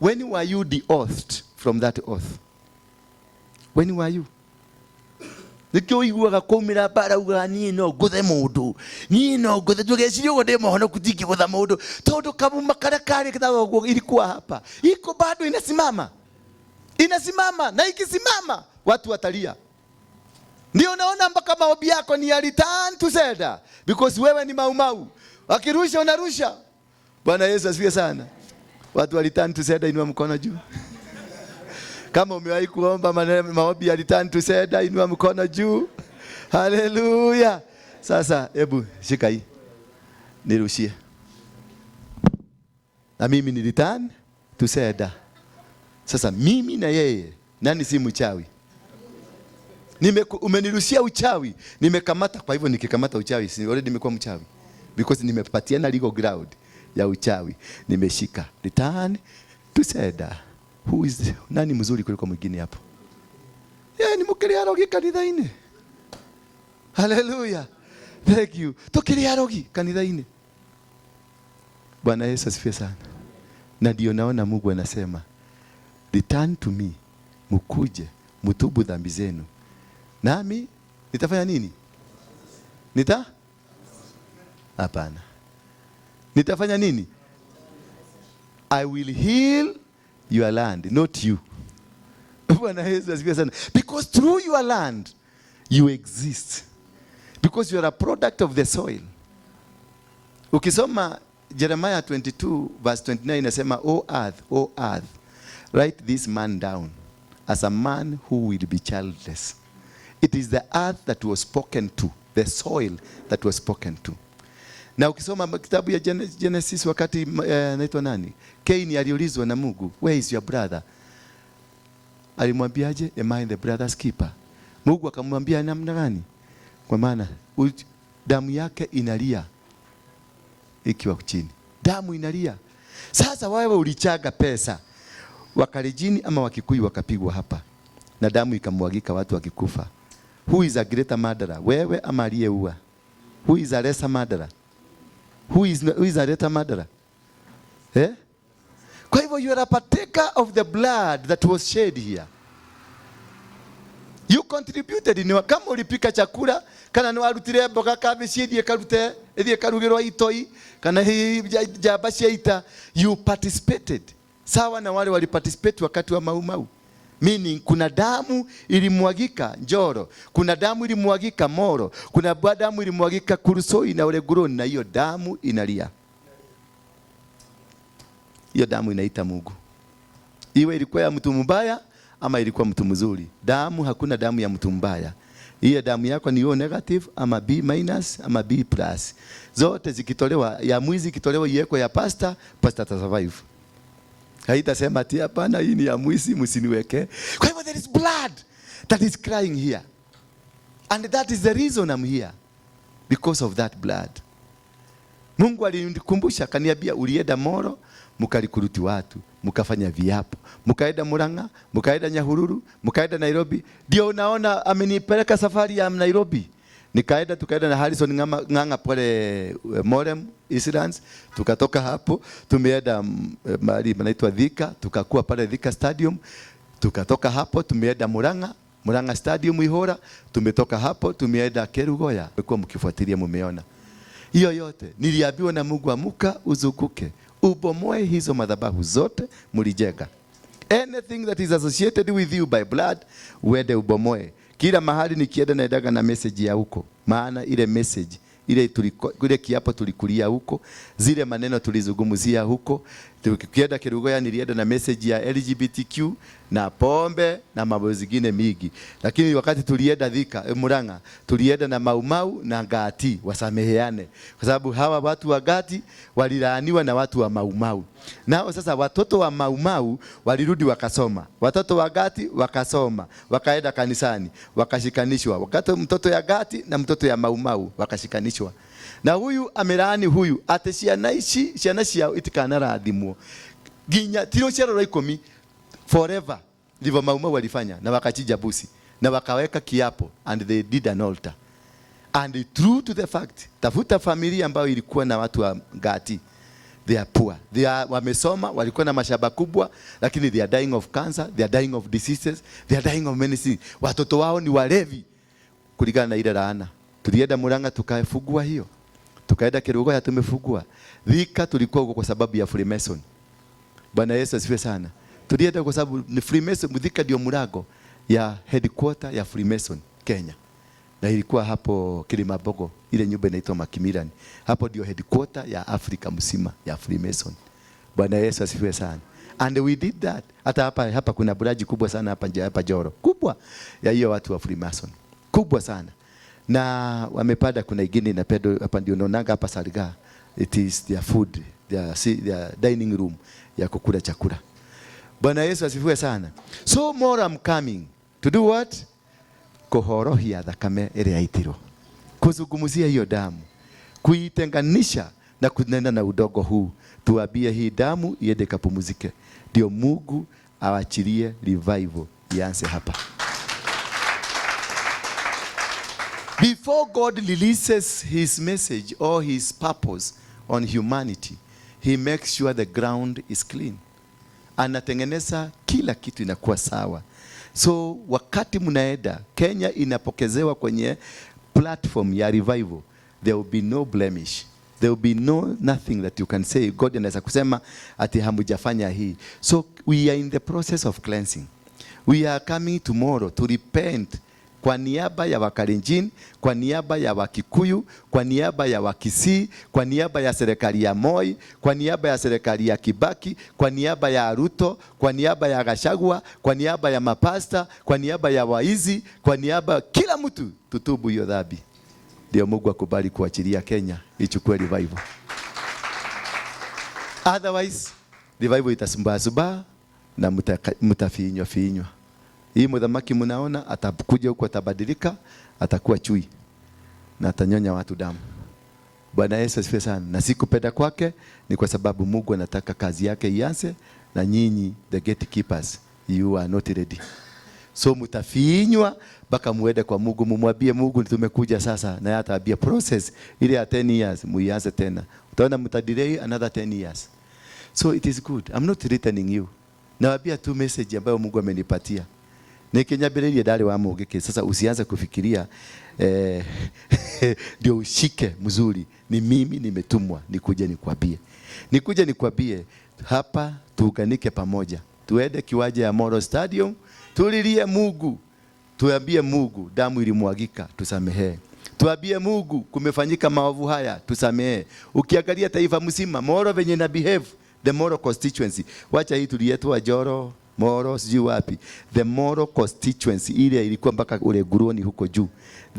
When were you de-oathed from that oath? When were you? Nikio uiguaga kwaumĩra mbara ugaga niĩ no ngũthe mũndũ, niĩ no ngũthe, ndũgecirie ũguo ndĩ mũhonoku ndingĩgũtha mũndũ, tondũ kamuma karĩa karĩ ũguo ilikuwa hapa iko bado inasimama, inasimama, na ikisimama watu watalia. Ndio naona mpaka maombi yako ni ya return to sender, because wewe ni Maumau, wakirusha unarusha. Bwana Yesu asifiwe sana. Watu wa return to sender, inua mkono juu. Kama umewahi kuomba maombi ya return to sender, inua mkono juu. Haleluya. Sasa hebu shika hii. Nirushie. Na mimi ni return to sender. Sasa mimi na yeye, nani si mchawi? Umenirushia uchawi, nimekamata. Kwa hivyo nikikamata uchawi, si already nimekuwa mchawi? Because nimepatiana legal ground ya uchawi. Nimeshika. Return to sender. Who is, nani mzuri kuliko mwingine hapo? Yeah, ni mukiri arogi kanitha-inĩ. Hallelujah. Thank you. Tukiri arogi kanitha-inĩ. Bwana Yesu asifiwe sana. Na ndio naona Mungu anasema, return to me, mukuje, mutubu dhambi zenu. Nami nitafanya nini? Nita? Hapana. Nitafanya nini? I will heal your land, not you. Bwana Yesu asifiwe sana. Because through your land you exist. Because you are a product of the soil. Ukisoma Jeremiah 22 verse 29 inasema, O earth, O earth, write this man down as a man who will be childless. It is the earth that was spoken to, the soil that was spoken to. Na ukisoma kitabu ya Genesis wakati anaitwa nani? Cain aliulizwa na Mungu, where is your brother? Alimwambiaje? Am I the brother's keeper? Mungu akamwambia namna gani? Kwa maana damu yake inalia ikiwa chini. Damu inalia. Sasa wewe ulichaga pesa. Wakalenjini ama Wakikuyu wakapigwa hapa. Na damu ikamwagika watu wakikufa. Who is a greater murderer? Wewe ama aliyeua? Who is a lesser murderer? Who is a greater murderer? Eh? Kwa hivyo you are a partaker of the blood that was shed here. You contributed ni kama ulipika chakula kana ni warutire mboga kabici ithie karute ithie karugirwo itoi kana hihi njamba cia ita, you participated sawa na wale waliparticipate wakati wa Mau Mau. Meaning kuna damu ilimwagika Njoro, kuna damu ilimwagika Molo, kuna damu ilimwagika Kuresoi na Olenguruone, na hiyo damu inalia. Hiyo damu inaita Mungu. Iwe ilikuwa ya mtu mbaya ama ilikuwa mtu mzuri. Damu, hakuna damu ya mtu mbaya. Hiyo damu yako ni O negative ama B minus ama B plus. Zote zikitolewa, ya mwizi ikitolewa iwekwe ya pastor, pastor ata survive. Haitasema ati hapana, hii ni ya mwizi, msiniweke. Kwa hivyo there is blood that is crying here. And that is the reason I'm here. Because of that blood. Mungu alinikumbusha akaniambia, ulienda Molo mkarecruit watu, mkafanya viapo, mkaenda Murang'a, mkaenda Nyahururu, mkaenda Nairobi. Ndio unaona amenipeleka safari ya Nairobi. Nikaenda, tukaenda na Harrison Ng'ang'a pale Morem Islands, tukatoka hapo tumeenda mahali panaitwa Thika, tukakuwa pale Thika Stadium, tukatoka hapo tumeenda Murang'a, Murang'a Stadium Ihora, tumetoka hapo tumeenda Kerugoya. Mmekuwa mkifuatilia, mumeona hiyo yote. Niliambiwa na Mungu, amuka uzunguke, ubomoe hizo madhabahu zote mlijenga. Anything that is associated with you by blood, uende ubomoe. Kila mahali nikienda naendaga na message ya huko, maana ile message ile tuliko, ile kiapo tulikulia huko, zile maneno tulizungumzia huko. Tukienda Kerugoya nilienda na message ya LGBTQ na pombe na mambo zingine mingi, lakini wakati tulienda Thika, Murang'a, tulienda na Mau Mau na Ngati wasameheane, kwa sababu hawa watu wa Ngati walilaaniwa na watu wa Mau Mau. Nao sasa watoto wa Mau Mau walirudi wakasoma, watoto wa Ngati wakasoma, wakaenda kanisani, wakashikanishwa. Wakati mtoto ya Ngati na mtoto ya Mau Mau wakashikanishwa, na huyu amelaani huyu ati ciana ici, ciana ciao itikanarathimwo nginya ti rũciaro rwa 10, forever. Ndivyo Mau Mau walifanya na wakachinja mbuzi na wakaweka kiapo and they did an altar. And true to the fact, tafuta familia ambayo ilikuwa na watu wa Ngati, they are poor, they are wamesoma, walikuwa na mashamba kubwa, lakini they are dying of cancer, they are dying of diseases, they are dying of many things. Watoto wao ni walevi kulingana na ile laana. Tulienda Murang'a tukafungua hiyo, tukaenda Kerugoya tumefungua. Thika tulikuwa huko kwa sababu ya Freemason. Bwana Yesu asifiwe sana. Tulienda kwa sababu ni Freemason. Thika ndio mlango ya headquarter ya Freemason Kenya, na ilikuwa hapo Kilimambogo, ile nyumba inaitwa Macmillan. Hapo ndio headquarter ya Afrika mzima ya Freemason. Bwana Yesu asifiwe sana. And we did that. Hata hapa kuna branch kubwa sana hapa nje, hapa Njoro, kubwa ya hiyo watu wa Freemason, kubwa sana. Na wamepanda, kuna ingine inapendwa hapa, ndio unaonanga hapa Salga. It is their food, their dining room ya kukula chakula. Bwana Yesu asifiwe sana. So more I'm coming to do what? Kuhorohia thakame ĩrĩa yaitirwo, kuzungumzia hiyo damu, kuitenganisha na kunena na udongo huu, tuambie hii damu iende ikapumzike, ndio Mungu awachilie revival ianze hapa. Before God releases his message or his purpose on humanity, he makes sure the ground is clean. Anatengeneza kila kitu inakuwa sawa. So wakati mnaenda, Kenya inapokezewa kwenye platform ya revival, there will be no blemish. There will be no nothing that you can say. God anaweza kusema ati hamujafanya hii. So we are in the process of cleansing. We are coming tomorrow to repent kwa niaba ya Wakalenjin, kwa niaba ya Wakikuyu, kwa niaba ya Wakisii, kwa niaba ya serikali ya Moi, kwa niaba ya serikali ya Kibaki, kwa niaba ya Ruto, kwa niaba ya Gachagua, kwa niaba ya mapasta, kwa niaba ya waizi, kwa niaba kila mtu, tutubu hiyo dhambi. Ndio Mungu akubali kuachilia Kenya ichukue revival. Otherwise, revival itasumbaa na mtafinywa finywa. Hii muthamaki mnaona atakuja huko, atabadilika, atakuwa chui na atanyonya watu damu. Bwana Yesu asifiwe sana. Na si kupenda kwake, ni kwa sababu Mungu anataka kazi yake ianze, na nyinyi the gatekeepers, you are not ready. So mtafinywa mpaka muende kwa Mungu, mumwambie Mungu tumekuja sasa, na yeye ataambia process ile ya 10 years muianze tena. Utaona mtadelay another 10 years. So it is good. I'm not threatening you. Nawaambia tu message ambayo Mungu amenipatia. Nikinyambĩrĩirie ndarĩ wa mũngĩkĩ. Sasa usianze kufikiria ndio ushike mzuri. Ni mimi nimetumwa nikuje nikwambie. Nikuje nikwambie hapa tuunganike pamoja. Tuende kiwanja ya Moro Stadium, tulilie Mungu. Tuambie Mungu damu ilimwagika, tusamehe. Tuambie Mungu kumefanyika maovu haya, tusamehe. Ukiangalia taifa mzima Moro venye na behave, the Moro constituency. Wacha hii tulietwa Joro, Moro sijui wapi. The Moro constituency ile ilikuwa mpaka ule Guroni huko juu.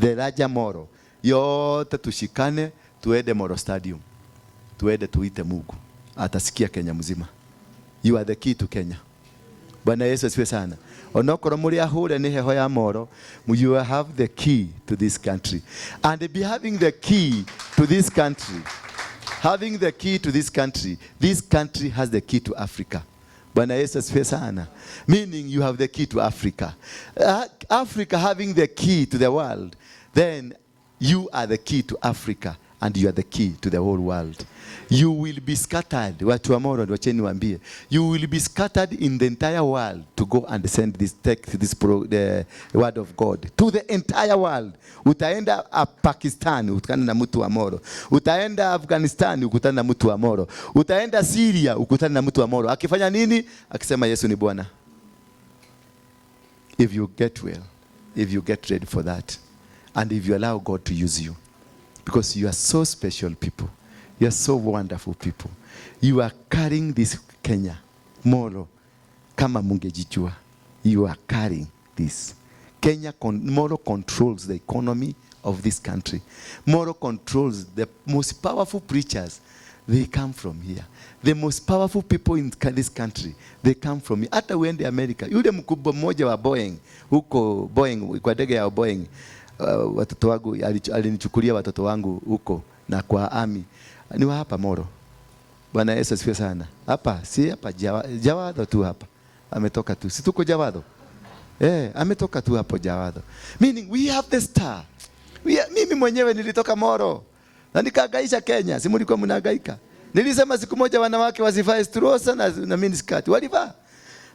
The Raja Moro. Yote tushikane tuende Moro Stadium. Tuende tuite Mungu. Atasikia Kenya mzima. You are the key to Kenya. Bwana Yesu asifiwe sana. Onokorwo muri ahure ni heho ya Moro, you have the key to this country. And be having the key to this country. Having the key to this country, this country has the key to Africa. Bwana Yesu asifiwe sana. Meaning you have the key to Africa. Africa having the key to the world, then you are the key to Africa and you are the key to the whole world. You will be scattered. Watu wa Moro, wacheni niwaambie. You will be scattered in the entire world to go and send this text, this pro, the word of God to the entire world. Utaenda Pakistan ukutane na mtu wa Moro. Utaenda Afghanistan ukutane na mtu wa Moro. Utaenda Syria ukutane na mtu wa Moro. Akifanya nini? Akisema Yesu ni Bwana. If you get well, if you get ready for that, and if you allow God to use you, because you are so special people. You are so wonderful people. You are carrying this Kenya Moro kama mungejijua. You are carrying this. Kenya Moro controls the economy of this country. Moro controls the most powerful preachers. They come from here. The most powerful people in this country, they come from here. Hata uende America, yule mkubwa mmoja wa Boeing, huko Boeing, kwa ndege ya Boeing, watoto wangu, alinichukulia watoto wangu huko na kwa army. Ni wa hapa Moro. Bwana Yesu asifiwe sana. Hapa, si hapa Jawadho tu hapa. Ametoka tu. Si tuko Jawadho? Ametoka tu hapo Jawadho. Meaning we have the star. Mimi mwenyewe nilitoka Moro. Na nikahangaisha Kenya. Si mlikuwa mnahangaika? Nilisema siku moja wanawake wasivae trouser na mini skirt. Walivaa?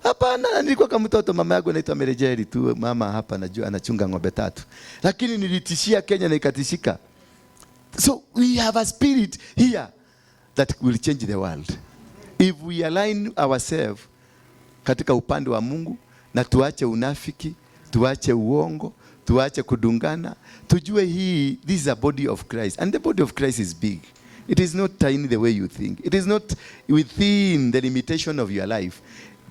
Hapana, na nilikuwa kama mtoto, mama yangu anaitwa Merejeri tu, mama hapa najua anachunga ng'ombe tatu. Lakini nilitishia Kenya na ikatishika. So we have a spirit here that will change the world. If we align ourselves katika upande wa Mungu na tuache unafiki, tuache uongo, tuache kudungana, tujue hii, this is a body of Christ, and the body of Christ is big. It is not tiny the way you think. It is not within the limitation of your life.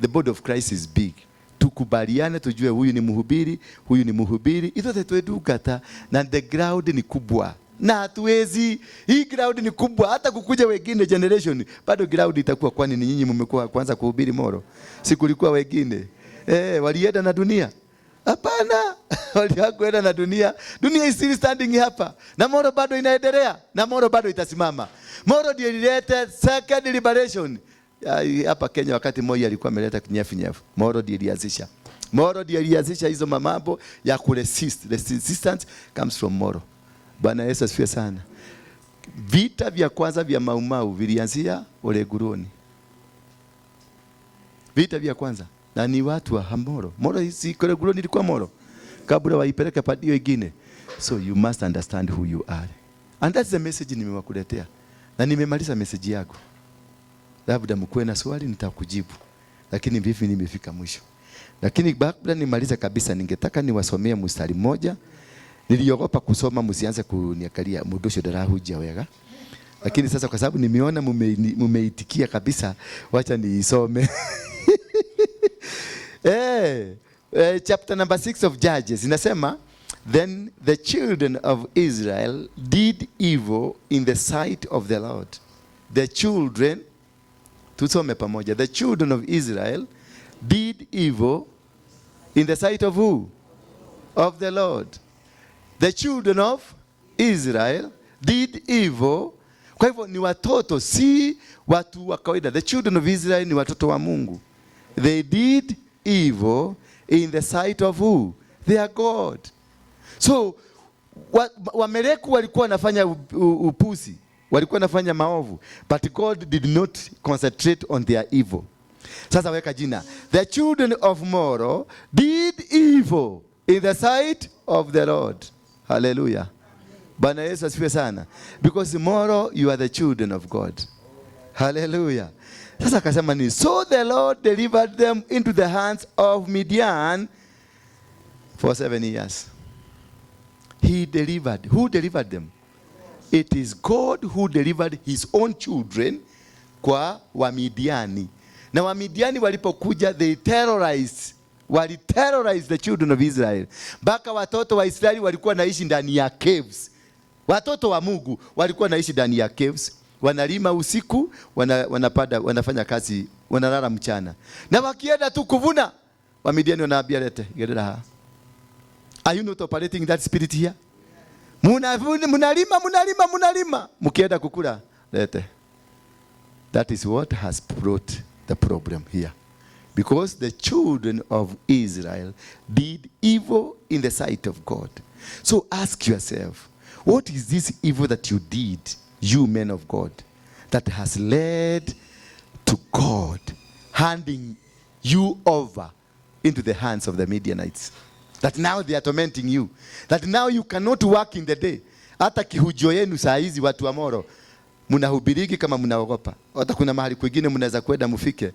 The body of Christ is big. Tuko Tukubaliane tujue huyu ni mhubiri, huyu ni mhubiri. Ithuothe twĩ ndungata na the ground ni kubwa. Na hatuwezi, hii ground ni kubwa, hata kukuja wengine generation bado ground itakuwa. Kwani ni nyinyi mmekuwa kwanza kuhubiri Moro? Si kulikuwa wengine? Walienda na dunia? Hapana, walikwenda na dunia. Dunia is still standing hapa. Na Moro bado inaendelea, na Moro bado itasimama. Moro ndio ilileta second liberation. Hapa Kenya wakati Moi alikuwa ameleta kinyefu. Moro ndio ilianzisha. Moro ndio ilianzisha hizo mambo ya kuresist. Resistance comes from Moro. Bwana Yesu asifiwe sana. Vita vya kwanza vya Mau Mau vilianzia Olenguruone. Vita vya kwanza na ni watu wa Moro. Moro si Olenguruone ilikuwa Moro kabla waipeleke padio ingine. So you must understand who you are. And that's the message nimewakuletea. Na nimemaliza message yako. Labda mkuwe na swali nitakujibu. Lakini vipi nimefika mwisho. Lakini kabla nimalize kabisa ningetaka niwasomee mstari mmoja. Niliogopa kusoma msianze kuniangalia mundu ucio ndarahunjia wega. Lakini sasa kwa sababu nimeona mumeitikia kabisa, wacha niisome. Chapter number 6 of Judges inasema, then the children of Israel did evil in the sight of the Lord. The children, tusome pamoja. The children of Israel did evil in the sight of who? Of the Lord. The children of Israel did evil. Kwa hivyo ni watoto, si watu wa kawaida. The children of Israel ni watoto wa Mungu. They did evil in the sight of who? Their God. So Wameleku walikuwa wanafanya upuzi, walikuwa wanafanya maovu, but God did not concentrate on their evil. Sasa weka jina. The children of Moro did evil in the sight of the Lord. Hallelujah. Bwana Yesu asifiwe sana. Because Moro, you are the children of God. Hallelujah. Sasa akasema ni so the Lord delivered them into the hands of Midian for 7 years. He delivered. Who delivered them? It is God who delivered his own children kwa Wamidiani. Na Wamidiani walipokuja, they terrorized, wali terrorize the children of Israel. Mpaka watoto wa Israeli walikuwa naishi ndani ya caves. Watoto wa Mungu walikuwa naishi ndani ya caves. Wanalima usiku, wanapanda, wanafanya kazi, wanalala mchana. Na wakienda tu kuvuna, Wamidiani wanaambia lete, gerera ha. Are you not operating that spirit here? Munalima, munalima, munalima. Mkienda kukula, lete. That is what has brought the problem here. Because the children of Israel did evil in the sight of God. So ask yourself, what is this evil that you did, you men of God, that has led to God handing you over into the hands of the Midianites? That now they are tormenting you. That now you cannot work in the day. Hata kihujio yenu saa hizi watu wa Moro, mnahubiriki kama mnaogopa. Hata kuna mahali kwingine mnaweza kwenda mufike,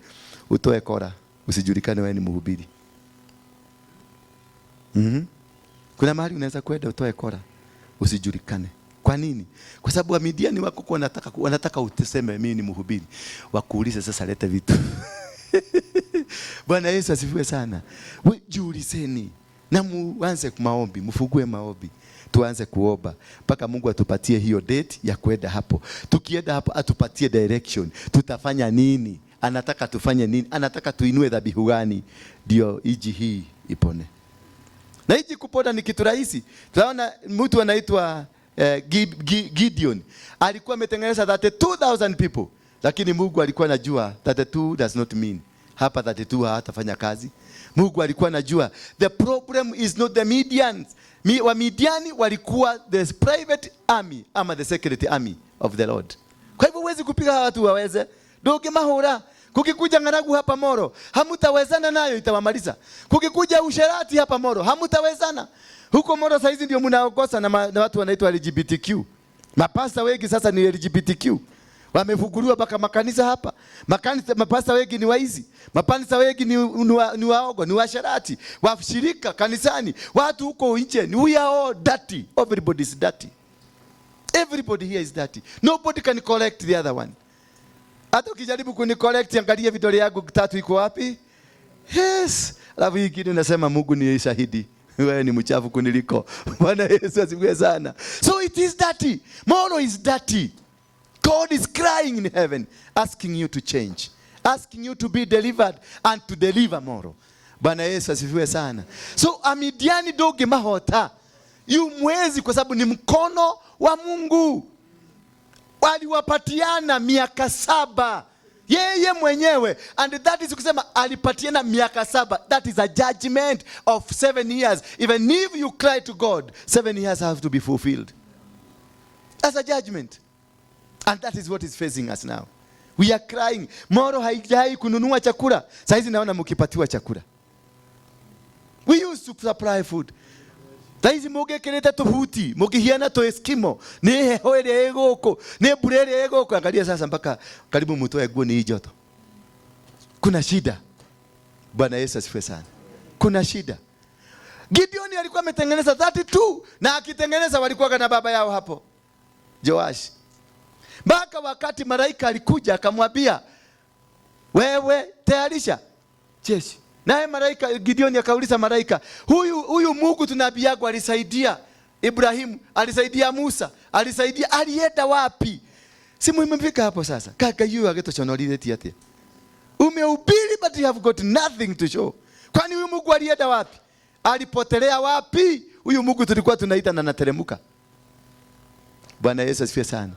utoe kora, usijulikane wewe ni mhubiri. Kuna mahali unaweza kwenda utoe kora, usijulikane. Kwa nini? Kwa sababu Wamidiani wako kwa wanataka useme mimi ni mhubiri. Wakuulize sasa lete vitu. Bwana Yesu asifiwe sana. We, jiulizeni na muanze maombi, mfungue maombi. Tuanze kuomba mpaka Mungu atupatie hiyo date ya kwenda hapo. Tukienda hapo atupatie direction. Tutafanya nini? Anataka tufanye nini? Anataka tuinue dhabihu gani ndio iji hii ipone. Na iji kupona ni kitu rahisi. Tunaona mtu anaitwa Gideon alikuwa ametengeneza 32,000 people, lakini Mungu alikuwa anajua 32 does not mean hapa 32 hatafanya kazi. Mungu alikuwa anajua the problem is not the Midians. Wa Midiani walikuwa the private army ama the secret army of the Lord. Kwa hivyo huwezi kupiga hawa watu waweze. Ndũngĩmahũra. Kukikuja ng'aragu hapa Moro, hamutawezana nayo, itawamaliza. Kukikuja usherati hapa Moro, hamutawezana. Huko Moro saizi ndio mnaokosa na watu wanaitwa LGBTQ. Mapasta wengi sasa ni LGBTQ. Wamefunguliwa mpaka makanisa hapa. Makanisa, mapasta wengi ni waizi. Mapasta wengi ni waogo, ni washerati. Washirika kanisani, watu huko nje ni we are all dirty. Everybody is dirty. Everybody here is dirty. Nobody can correct the other one. Hata ukijaribu kunicorrect, angalia vidole yangu tatu iko wapi? Yes. Alafu hii kitu nasema Mungu ni shahidi. Wewe ni mchafu kuniliko. Bwana Yesu asifiwe sana. So it is dirty. Molo is dirty. God is crying in heaven, asking you to change, asking you to be delivered and to deliver Molo. Bwana Yesu asifiwe sana. So Amidiani doge mahota yu mwezi, kwa sababu ni mkono wa Mungu. Waliwapatiana miaka 7 yeye mwenyewe, and that is kusema alipatiana miaka 7. That is a judgment of 7 years. Even if you cry to God, 7 years have to be fulfilled. That's a judgment. And that is what is facing us now. We are crying. Molo haijai kununua chakula. Saizi naona mkipatiwa chakula. We used to supply food. Saizi mugekirite tuhuti, mukihiana tu Eskimo, ni heho ĩrĩa ĩ gũkũ, ni mbura ĩrĩa ĩ gũkũ. Angalia sasa mpaka karibu mtoe nguo ni joto. Kuna shida. Bwana Yesu asifiwe sana. Kuna shida. Gideon alikuwa ametengeneza 32 na akitengeneza walikuwa na baba yao hapo, Joash. Mpaka wakati malaika alikuja akamwambia, wewe tayarisha jeshi. Naye malaika Gideon akauliza malaika, huyu Mungu tunaambiagwa alisaidia Ibrahimu, alisaidia Musa, alisaidia, alienda wapi? Si muimefika hapo sasa. Kaka yu agetochonorire atia. Umehubiri but you have got nothing to show. Kwani huyu Mungu alienda wapi? Alipotelea wapi? Huyu Mungu tulikuwa tunaita na anateremka. Bwana Yesu asifiwe sana.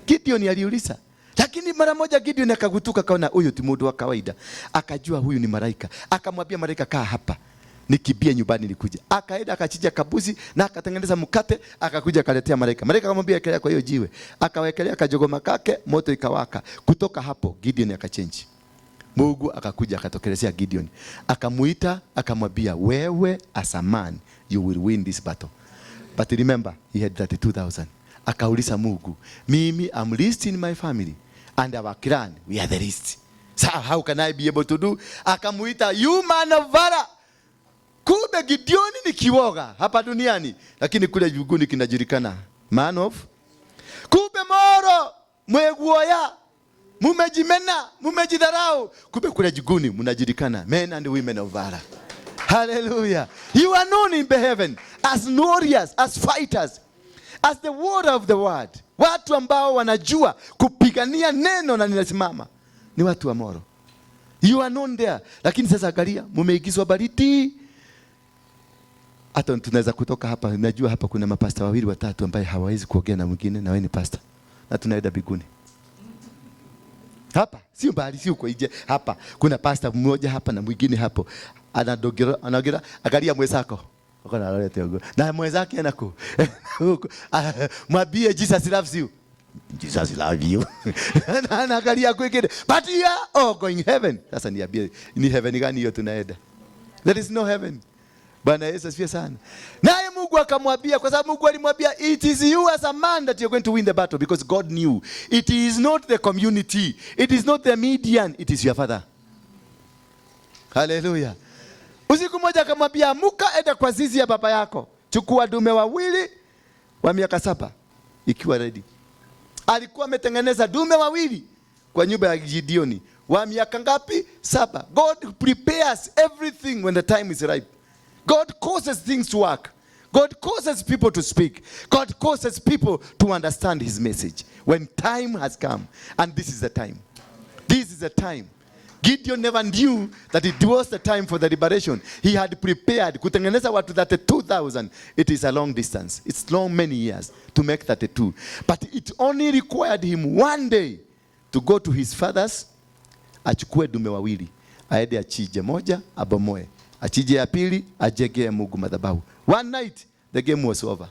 Gideon aliuliza. Lakini mara moja Gideon akagutuka akaona huyu ti mtu wa kawaida. Akajua huyu ni malaika. Akamwambia malaika, kaa hapa, nikimbie nyumbani nikuje. Akaenda akachinja kabuzi na akatengeneza mkate, akakuja akaletea malaika. Malaika akamwambia ekelea kwa hiyo jiwe. Akawekelea kajogoma kake, moto ikawaka. Kutoka hapo Gideon akachange. Mungu akakuja akatokelezea Gideon. Akamuita akamwambia, wewe as a man you will win this battle. But remember he had 32,000. Akauliza Mungu, mimi am least in my family and our clan we are the least. So how can I be able to do? Akamuita, you man of valor. Kumbe Gideon ni kiwoga hapa duniani, lakini kule mbinguni kinajulikana man of. Kumbe Molo mweguoya, mumejimena, mumejidharau. Kumbe kule mbinguni mnajulikana men and women of valor. Hallelujah. You are known in the heaven as warriors, as fighters, as the word of the word. Watu ambao wanajua kupigania neno na linasimama ni watu wa Molo. You are known there. Lakini sasa angalia, mumeigizwa baridi. Hata tunaweza kutoka hapa, najua hapa kuna mapasta wawili watatu ambaye hawawezi kuongea na mwingine, na wewe ni pastor. Na tunaenda mbinguni. Hapa sio mbali, sio uko nje. Hapa kuna pastor mmoja hapa na mwingine hapo. Anadogera, anagira, angalia mwenzako. Uko na lolete huko. Na mwenzake anako. Huko. Mwambie Jesus loves you. Jesus love you. Na anaangalia kwingine. But you are all going heaven. Sasa niambie ni heaven gani hiyo tunaenda? There is no heaven. Bwana Yesu asifiwe sana. Naye Mungu akamwambia, kwa sababu Mungu alimwambia it is you as a man that you're going to win the battle, because God knew it is not the community, it is not the Midian, it is your father. Hallelujah. Usiku mmoja akamwambia, amuka, enda kwa zizi ya baba yako, chukua dume wawili wa miaka 7 ikiwa ready. Alikuwa ametengeneza dume wawili kwa nyumba ya Gideoni wa miaka ngapi? 7. God prepares everything when the time is ripe. God causes things to work. God causes people to speak. God causes people to understand his message when time has come. And this is the time. This is the time. Gideon never knew that it was the time for the liberation. He had prepared kutengeneza watu 32,000. It is a long distance. It's long, many years to make 32. But it only required him one day to go to his father's, achukue dume wawili, aende achinje moja, abomoe. Achinje ya pili, ajengee Mungu madhabahu. One night, the game was over.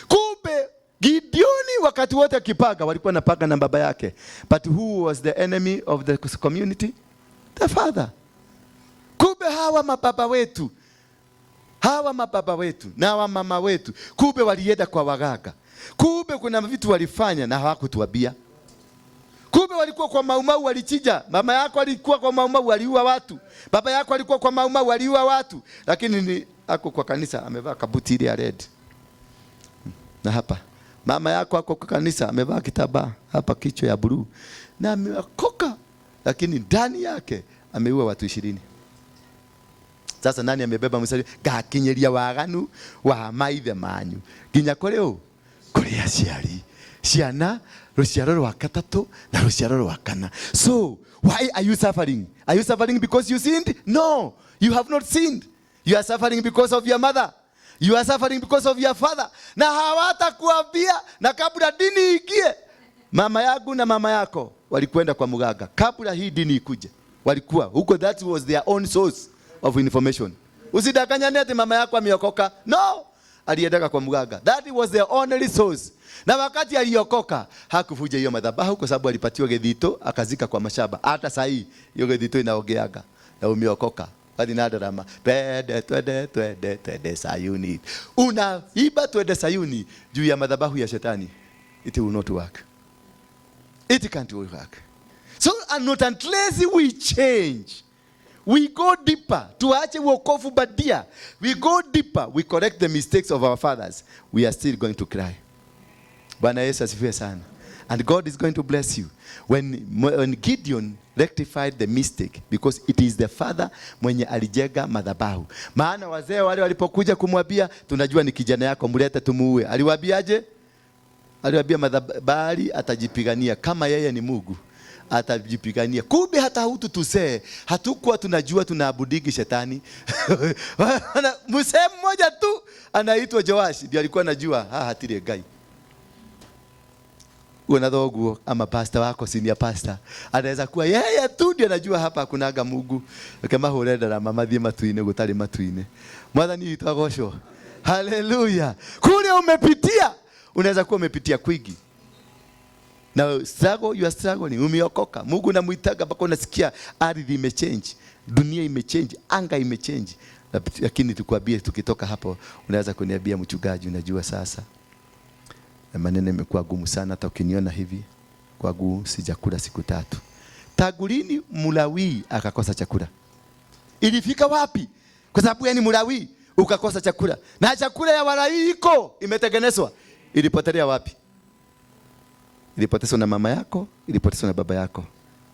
Kumbe Gideoni wakati wote akipaga, walikuwa napaka na baba yake. But who was the enemy of the community? The father. Kumbe hawa mababa wetu, hawa mababa wetu na hawa mama wetu, kumbe walienda kwa waganga. Kumbe kuna vitu walifanya na hawakutuambia. Kumbe walikuwa kwa maumau walichinja. Mama yako alikuwa kwa maumau aliua watu. Baba yako alikuwa kwa maumau aliua watu. Lakini ni ako kwa kanisa amevaa kabuti ile ya red. Na hapa mama yako ako kwa kanisa amevaa kitambaa hapa kichwa ya blue. Na ameokoka, lakini ndani yake ameua watu 20. Sasa nani amebeba mstari? Gakinyeria waganu wa maithe manyu nginya kuri u kuri aciari ciana ruciaro rwa katatu na ruciaro rwa kana. So why are you suffering? Are you suffering because you sinned? No, you have not sinned. You are suffering because of your mother. You are suffering because of your father. Na hawatakuambia. Na kabla dini ingie, mama yangu na mama yako walikwenda kwa mganga kabla hii dini ikuje. Walikuwa huko, that was their own source of information. Usidanganyane ati mama yako ameokoka. No, aliendaka kwa mganga. That was their only source. Na wakati aliokoka hakuvuja hiyo madhabahu kwa sababu alipatiwa gethito akazika kwa mashamba. Hata saa hii hiyo gethito inaongeaga na umeokoka. Hadi na drama. Twende twende twende twende Sayuni. Unaiba twende Sayuni juu ya madhabahu ya shetani. It will not work. It can't work. So and not unless we change, we go deeper. Tuache wokovu badia. We go deeper. We correct the mistakes of our fathers. We are still going to cry. Bwana Yesu asifiwe sana. And God is going to bless you. When Gideon rectified the mistake, because it is the father mwenye alijenga madhabahu. Maana wazee wale walipokuja kumwambia, tunajua ni kijana yako, mlete tumuue. Aliwaambiaje? Aliwaambia madhabahu atajipigania kama yeye ni Mungu. Atajipigania. Kumbe hata hutu tusee hatukuwa tunajua tunaabudigi shetani. Mzee mmoja tu anaitwa Joash ndiye alikuwa anajua hatire Ngai. Una thoguo ama pastor wako senior pastor anaweza kuwa yeye tu ndiye anajua hapa hakunaga Mungu. Kama hure ndarama mathie matuine gutari matuine. Mwathani witũ agocwo. Haleluya. Kule umepitia, unaweza kuwa umepitia kwingi. Na struggle, you are struggling, umeokoka. Mungu unamuitaga mpaka unasikia ardhi imechange, dunia imechange, anga imechange. Lakini tukwambie tukitoka hapo unaweza kuniambia mchungaji, unajua sasa maneno imekuwa gumu sana, hata ukiniona hivi kwa guu sijakula siku 3. Tangu lini Mlawi akakosa chakula? Ilifika wapi? Kwa sababu yeye ni Mlawi ukakosa chakula. Na chakula ya Walawi iko imetengenezwa. Ilipotelea wapi? Ilipotezwa na mama yako, ilipotezwa na baba yako,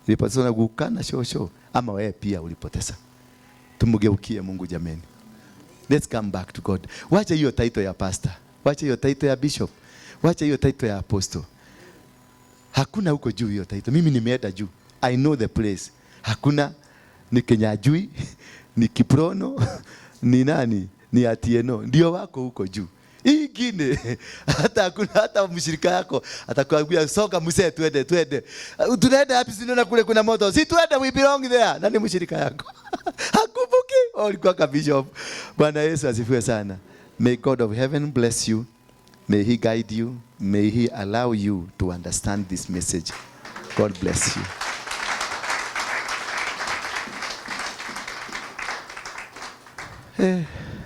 ilipotezwa na guka na shosho, ama wewe pia ulipoteza. Tumgeukie Mungu jameni. Let's come back to God. Wacha hiyo title ya pastor, wacha hiyo title ya bishop, wacha hiyo title ya apostle. Hakuna huko juu hiyo title. Mimi nimeenda juu. I know the place. Hakuna, ni Kenyajui, ni Kiprono, ni nani, ni Atieno. Ndio wako huko juu. Hii ingine hata hakuna, hata mshirika yako atakwambia soka mzee, twende twende. Tunaenda wapi? Si naona kule kuna moto. Si twende, we belong there. Nani mshirika yako? Hakumbuki. Oh, alikuwa ka bishop. Bwana Yesu asifiwe sana. May God of heaven bless you. May he guide you. May he allow you to understand this message. God bless you.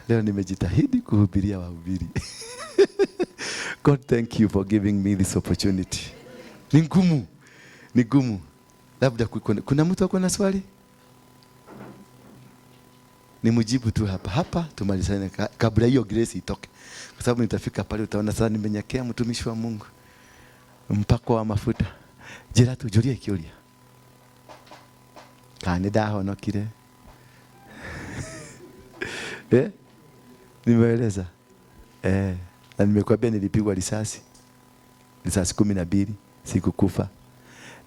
Leo nimejitahidi kuhubiria wahubiri. God, thank you for giving me this opportunity. Ni ngumu. Ni ngumu. Labda kuna mtu ako na swali? Nimjibu tu hapa hapa tumalizane kabla hiyo grace itoke. Kwa sababu nitafika pale utaona sasa nimenyekea mtumishi wa Mungu. Mpako wa mafuta. Jira tu julie kiulia. Kani ndahonokire. Nimeeleza. Na nimekuambia nilipigwa risasi. Risasi 12, sikukufa.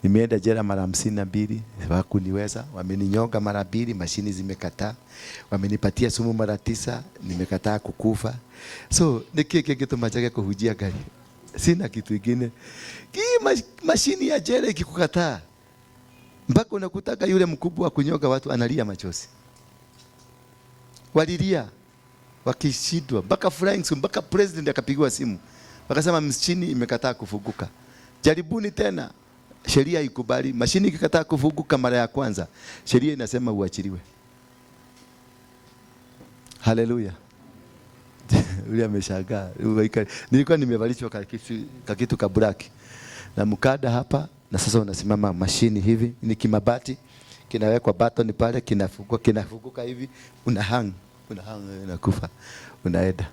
Nimeenda jela mara 52, hawakuniweza. Wameninyonga mara 2, mashini zimekataa. Wamenipatia sumu mara 9, nimekataa kukufa. So, ni kiki kitu chake kuhujia gari. Sina kitu kingine. Ki mashini ya jela ikikukataa, mpaka unakutaka yule mkubwa wa kunyonga watu analia machozi. Walilia wakishindwa mpaka flying school, mpaka president akapigiwa simu. Wakasema mashini imekataa kufunguka. Jaribuni tena. Sheria ikubali. Mashini ikikataa kufunguka mara ya kwanza, sheria inasema uachiliwe. Haleluya. Yule ameshangaa. Nilikuwa nimevalishwa kakitu ka black na mkada hapa, na sasa unasimama mashini hivi, ni kimabati, kinawekwa button pale, kinafunguka hivi, una hang, una hang, unakufa, unaenda.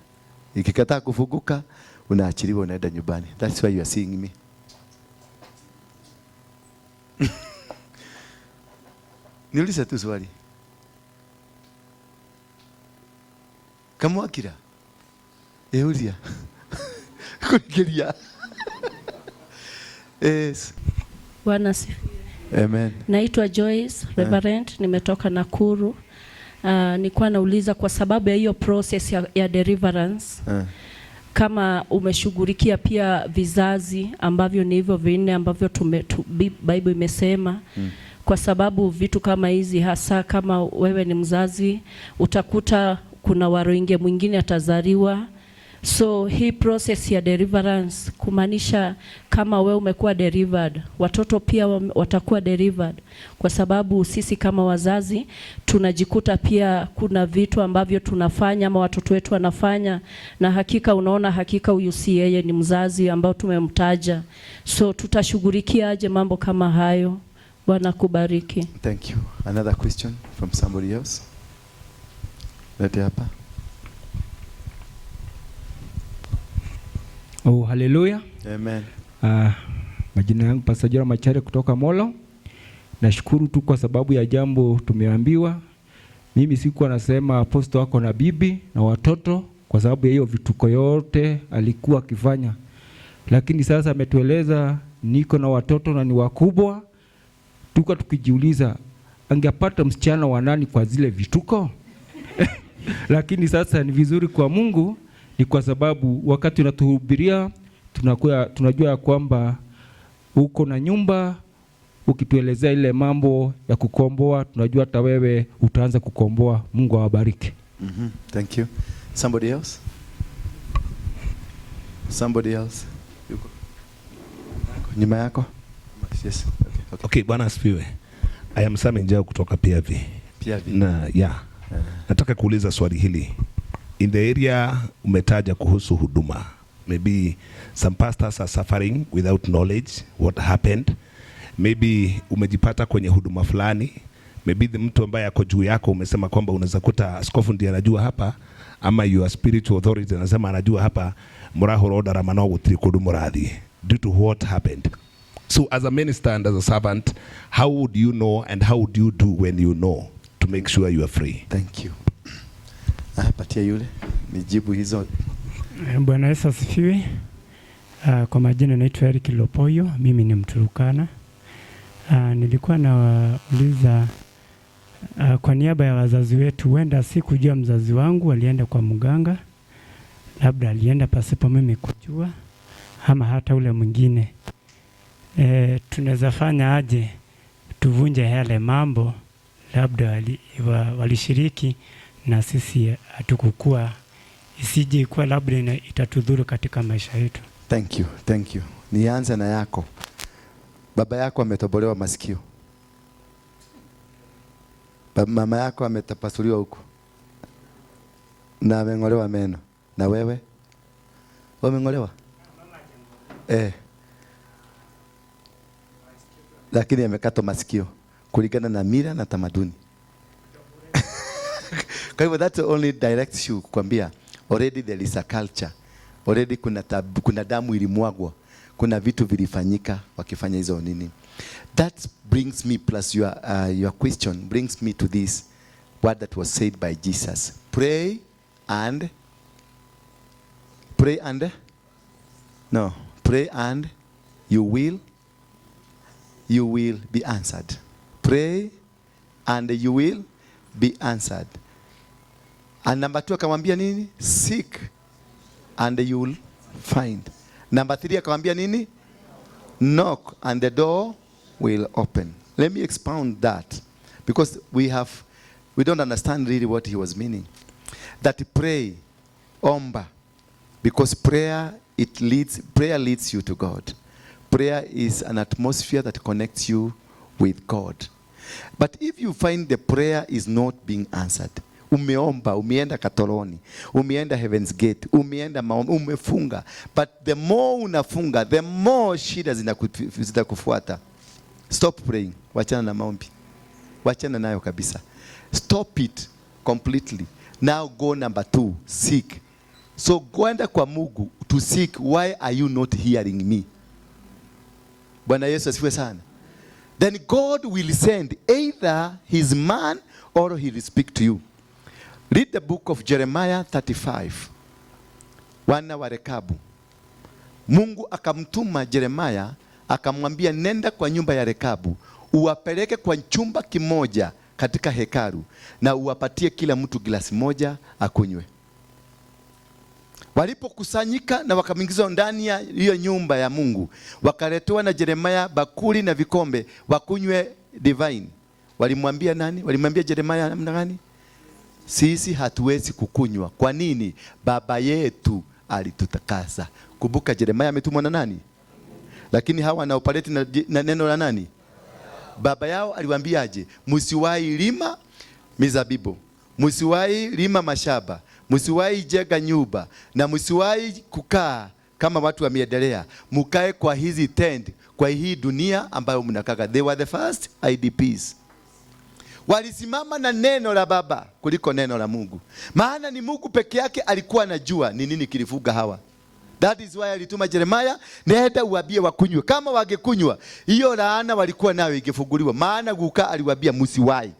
Ikikataa kufunguka, unaachiliwa, unaenda nyumbani. That's why you are seeing me. Niulize tu swali. Kamwakira. Euria. Kuingiria. Yes. Bwana asifiwe. Amen. Naitwa Joyce Reverend, nimetoka Nakuru. Nilikuwa nauliza kwa sababu ya hiyo process ya deliverance kama umeshughulikia pia vizazi ambavyo ni hivyo vinne ambavyo Bible imesema kwa sababu vitu kama hizi, hasa kama wewe ni mzazi, utakuta kuna Waruinge mwingine atazaliwa. So hii process ya deliverance kumaanisha kama wewe umekuwa delivered, watoto pia watakuwa delivered, kwa sababu sisi kama wazazi tunajikuta pia kuna vitu ambavyo tunafanya ama watoto wetu wanafanya, na hakika unaona, hakika huyu si yeye, ni mzazi ambao tumemtaja. So tutashughulikia aje mambo kama hayo? Bwana kubariki. Thank you. Another question from somebody else? Lete hapa. Oh, haleluya. Amen. Majina yangu Pastor Jora Machare kutoka Molo. Nashukuru tu kwa sababu ya jambo tumeambiwa. Mimi sikuwa nasema apostle wako na bibi na watoto kwa sababu ya hiyo vituko yote alikuwa akifanya. Lakini sasa ametueleza niko na watoto na ni wakubwa. Tuko tukijiuliza angepata msichana wa nani kwa zile vituko? Lakini sasa ni vizuri kwa Mungu, ni kwa sababu wakati unatuhubiria tunajua ya kwamba uko na nyumba, ukituelezea ile mambo ya kukomboa tunajua hata wewe utaanza kukomboa. Mungu awabariki. Thank you. Somebody else? Somebody else? Yuko nyuma yako? Yes. Okay. Okay. Okay, Bwana asifiwe. I am Sam Njau kutoka PRV. PRV. Na yeah. Nataka kuuliza swali hili. In the area umetaja kuhusu huduma. Maybe some pastors are suffering without knowledge what happened. Maybe umejipata kwenye huduma fulani. Maybe the mtu ambaye ako juu yako umesema kwamba unaweza kuta askofu ndiye anajua hapa, ama your spiritual authority anasema anajua hapa, murahoro ndarama no gutiri kundu murathi due to what happened. So as a minister and as a servant, how would you know and how would you do when you know to make sure you are free? Thank you. Patia yule nijibu hizo. Bwana Yesu asifiwe. Kwa majina naitwa Eric Lopoyo, mimi ni Mturukana. Nilikuwa nawauliza kwa niaba ya wazazi wetu, huenda sikujua mzazi wangu alienda kwa mganga, labda alienda pasipo mimi kujua, ama hata ule mwingine. Tunaweza fanya aje tuvunje yale mambo labda walishiriki na sisi hatukukua, isije ikuwa labda itatudhuru katika maisha yetu. Thank you, thank you. Nianze na yako. Baba yako ametobolewa masikio. Mama yako ametapasuliwa huko na ameng'olewa meno. Na wewe? Wameng'olewa? Lakini amekatwa masikio kulingana na mila na tamaduni. Kwa hivyo that only directs you kukwambia already there is a culture. Already kuna damu ilimwagwa. Kuna vitu vilifanyika wakifanya hizo nini. That brings me, plus your question brings me to this word that was said by Jesus. Pray and pray and no, pray and you will be answered. Pray and you will be answered. And number 2 akamwambia nini? Seek and you will find. Number 3 akamwambia nini? Knock and the door will open. Let me expound that, because we don't understand really what he was meaning. That pray, omba, because prayer leads you to God. Prayer is an atmosphere that connects you with God. But if you find the prayer is not being answered, umeomba, umeenda Katoloni, umeenda Heaven's Gate, umeenda maombi, umefunga, but the more unafunga, the more shida zinakufuata. Stop praying. Wachana na maombi. Wachana nayo kabisa. Stop it completely. Now go number 2, seek. So goenda kwa Mungu to seek, why are you not hearing me? Bwana Yesu asifiwe sana. Then God will send either his man or he will speak to you. Read the book of Jeremiah 35. Wana wa Rekabu. Mungu akamtuma Jeremiah akamwambia, nenda kwa nyumba ya Rekabu uwapeleke kwa chumba kimoja katika hekalu na uwapatie kila mtu glasi moja akunywe. Walipokusanyika na wakaingizwa ndani ya hiyo nyumba ya Mungu, wakaletewa na Jeremiah bakuli na vikombe wakunywe divine. Walimwambia nani? Walimwambia Jeremiah namna gani? Sisi hatuwezi kukunywa. Kwa nini? Baba yetu alitutakasa. Kumbuka Jeremiah ametumwa na nani? Lakini hawa wana operate na neno la nani? Baba yao aliwaambiaje? Msiwahi lima mizabibu, msiwahi lima mashamba, msiwahi jenga nyumba, na msiwahi kukaa kama watu wameendelea. Mkae kwa hizi tent, kwa hii dunia ambayo mnakaga. They were the first IDPs. Walisimama na neno la baba kuliko neno la Mungu. Maana ni Mungu peke yake alikuwa anajua ni nini kilifuga hawa. That is why alituma Jeremiah, nenda uambie wakunywe. Kama wangekunywa, hiyo laana walikuwa nayo ingefunguliwa. Maana guka aliwaambia msiwahi.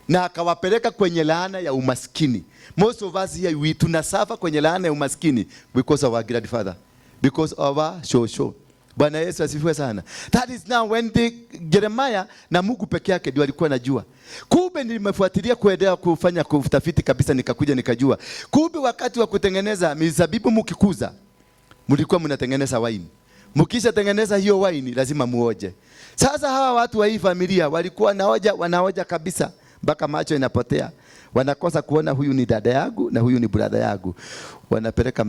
Na akawapeleka kwenye laana ya umaskini. Most of us here we tunasuffer kwenye laana ya umaskini because of our grandfather, because of our shosho. Bwana Yesu asifiwe sana. That is now when the Jeremiah na Mungu peke yake ndio alikuwa anajua. Kumbe nimefuatilia kuendelea kufanya kutafiti kabisa, nikakuja nikajua. Kumbe wakati wa kutengeneza mizabibu mkikuza, mlikuwa mnatengeneza wine. Mkisha tengeneza hiyo wine lazima muoje. Sasa hawa watu wa hii familia walikuwa wanaoja, wanaoja kabisa mpaka macho inapotea. Wanakosa kuona huyu ni dada yangu na huyu ni brother yangu. Wanapeleka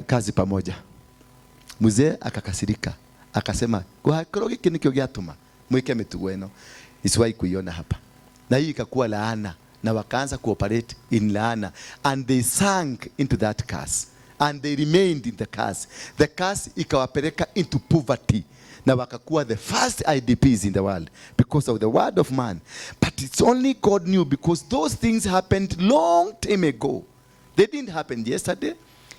kazi pamoja. Mzee akakasirika. Akasema, kwa koro giki nikio giatuma mwike mitugo eno isiwahi kuiona hapa. Na hii ikakuwa laana, na wakaanza kuoperate in laana, and they sank into that curse and they remained in the curse. The curse ikawapeleka into poverty, na wakakuwa the first IDPs in the world because of the word of man. But it's only God knew, because those things happened long time ago. They didn't happen yesterday.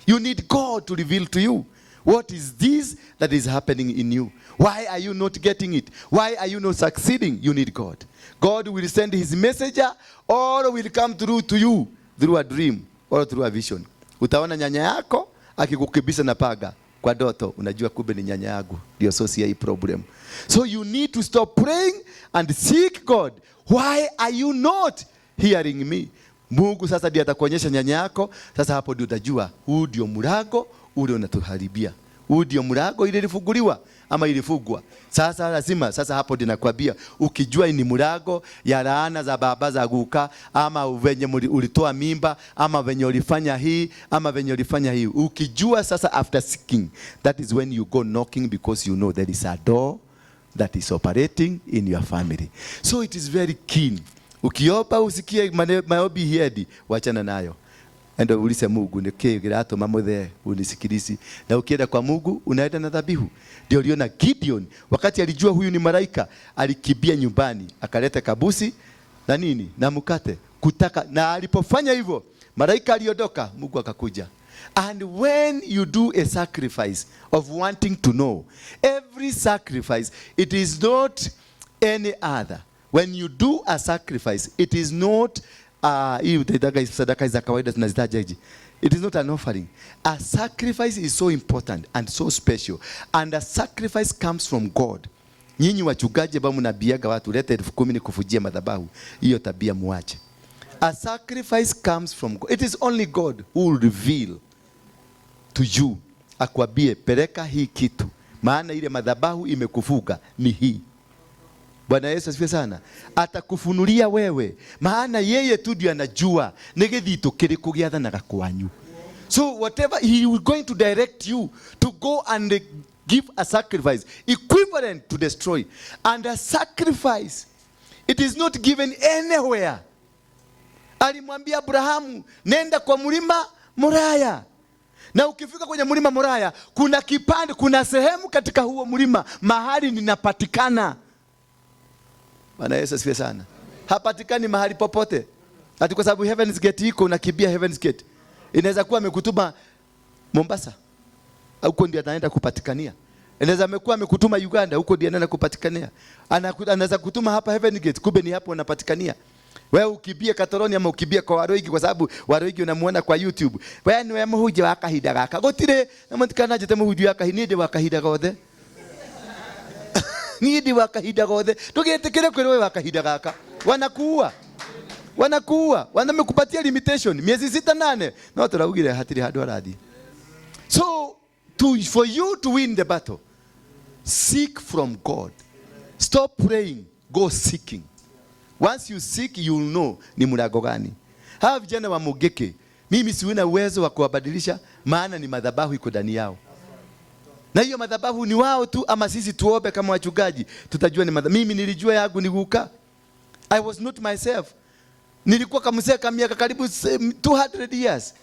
You need God to reveal to you what is this that is happening in you. Why are you not getting it? Why are you not succeeding? You need God. God will send his messenger or will come through to you through a dream or through a vision. Utaona nyanya yako akikukibisha na paga kwa ndoto, unajua kumbe ni nyanya yangu ndio source ya hii problem. So you need to stop praying and seek God. Why are you not hearing me? Mungu sasa ndiye atakuonyesha nyanya yako. Sasa hapo ndio utajua huu ndio mlango ule unatuharibia. Huu ndio mlango ile ilifunguliwa ama ilifungwa. Sasa lazima, sasa hapo ndio nakwambia, ukijua ni mlango ya laana za baba za guka, ama venye ulitoa mimba, ama venye ulifanya hii, ama venye ulifanya hii. Ukijua sasa after seeking, that is when you go knocking, because you know there is a door that is operating in your family. So it is very keen. Ukiomba usikie maombi hiedi, wachana nayo. Enda ulize Mungu ni kĩ kĩratũma mũthee unisikilizi. Na ukienda kwa Mungu unaenda na dhabihu. Ndio uliona Gideon wakati alijua huyu ni malaika, alikimbia nyumbani akaleta kabusi na nini na mkate kutaka, na alipofanya hivyo malaika aliondoka, Mungu akakuja. And when you do a sacrifice of wanting to know, every sacrifice, it is not any other. When you do a sacrifice, it is not hii utaitaga sadaka za kawaida tunazitaja hizi. It is not an offering. A sacrifice is so important and so special. And a sacrifice comes from God. Nyinyi wachungaji ambao mnaambiaga watu leta 10,000 nikufujie madhabahu, hiyo tabia muache. A sacrifice comes from God. It is only God who will reveal to you. Akwambie peleka hii kitu, maana ile madhabahu imekufuga ni hii. Bwana Yesu asifiwe sana. Atakufunulia wewe, maana yeye tu ndiye anajua ni githito kiriku giathanaga kwanyu. So whatever he is going to direct you to go and give a sacrifice equivalent to destroy. And a sacrifice, it is not given anywhere. Alimwambia Abrahamu, nenda kwa mlima Moraya. Na ukifika kwenye mlima Moraya, kuna kipande, kuna sehemu katika huo mlima mahali ninapatikana. Bwana Yesu asifiwe sana. Hapatikani mahali popote. Ati kwa sababu Heaven's Gate iko, unakimbia Heaven's Gate. Inaweza kuwa amekutuma Mombasa, huko ndio anaenda kupatikania. Inaweza amekuwa amekutuma Uganda, huko ndio anaenda kupatikania. Anaweza kutuma hapa Heaven's Gate, kumbe ni hapo unapatikania. Wewe ukimbie Katoroni ama ukimbie kwa Waroigi, kwa sababu Waroigi unamuona kwa YouTube. Wewe niwe muhunjia wa kahinda gaka. Gutire na mutikananjite muhunjia wa kahinda, niĩ ndĩ wa kahinda gothe. Niĩ ndĩ wa kahinda gothe. Ndũgetĩkĩre kwĩrwo wĩ wa kahinda gaka. Wanakuua. Wanakuua. Wanamekupatia limitation miezi 6 8. No turaugire hatiri handu arathi. So for you to win the battle, seek from God. Stop praying, go seeking. Once you seek, you will know ni mlango gani. Hawa vijana wa Mugeke, mimi siuna uwezo wa kuwabadilisha, maana ni madhabahu iko ndani yao. Na hiyo madhabahu ni wao tu, ama sisi tuombe kama wachungaji, tutajua ni madhabahu. Mimi nilijua yangu ni guka. I was not myself. Nilikuwa kamzee kama miaka karibu 200 years.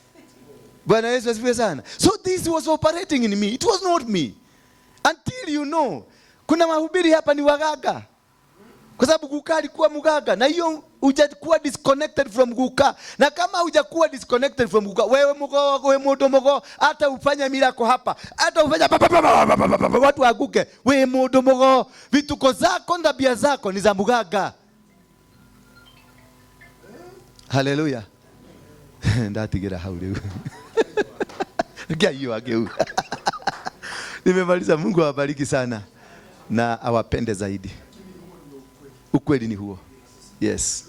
Bwana Yesu asifiwe sana. So this was operating in me. It was not me. Until you know, kuna mahubiri hapa ni waganga. Kwa sababu guka alikuwa mganga, na hiyo hujakuwa disconnected from guka. Na kama hujakuwa disconnected from guka, wewe mugo, wewe mundu mugo, hata ufanye miracle hapa, hata ufanye pa, pa, pa, pa, pa, pa, pa, pa, watu waanguke, wewe mundu mugo, vituko zako na tabia zako ni za mganga. Haleluya. Ndatigira hau riu. Ngai wake. Nimemaliza. Mungu awabariki sana na awapende zaidi. Ukweli ni huo. Yes.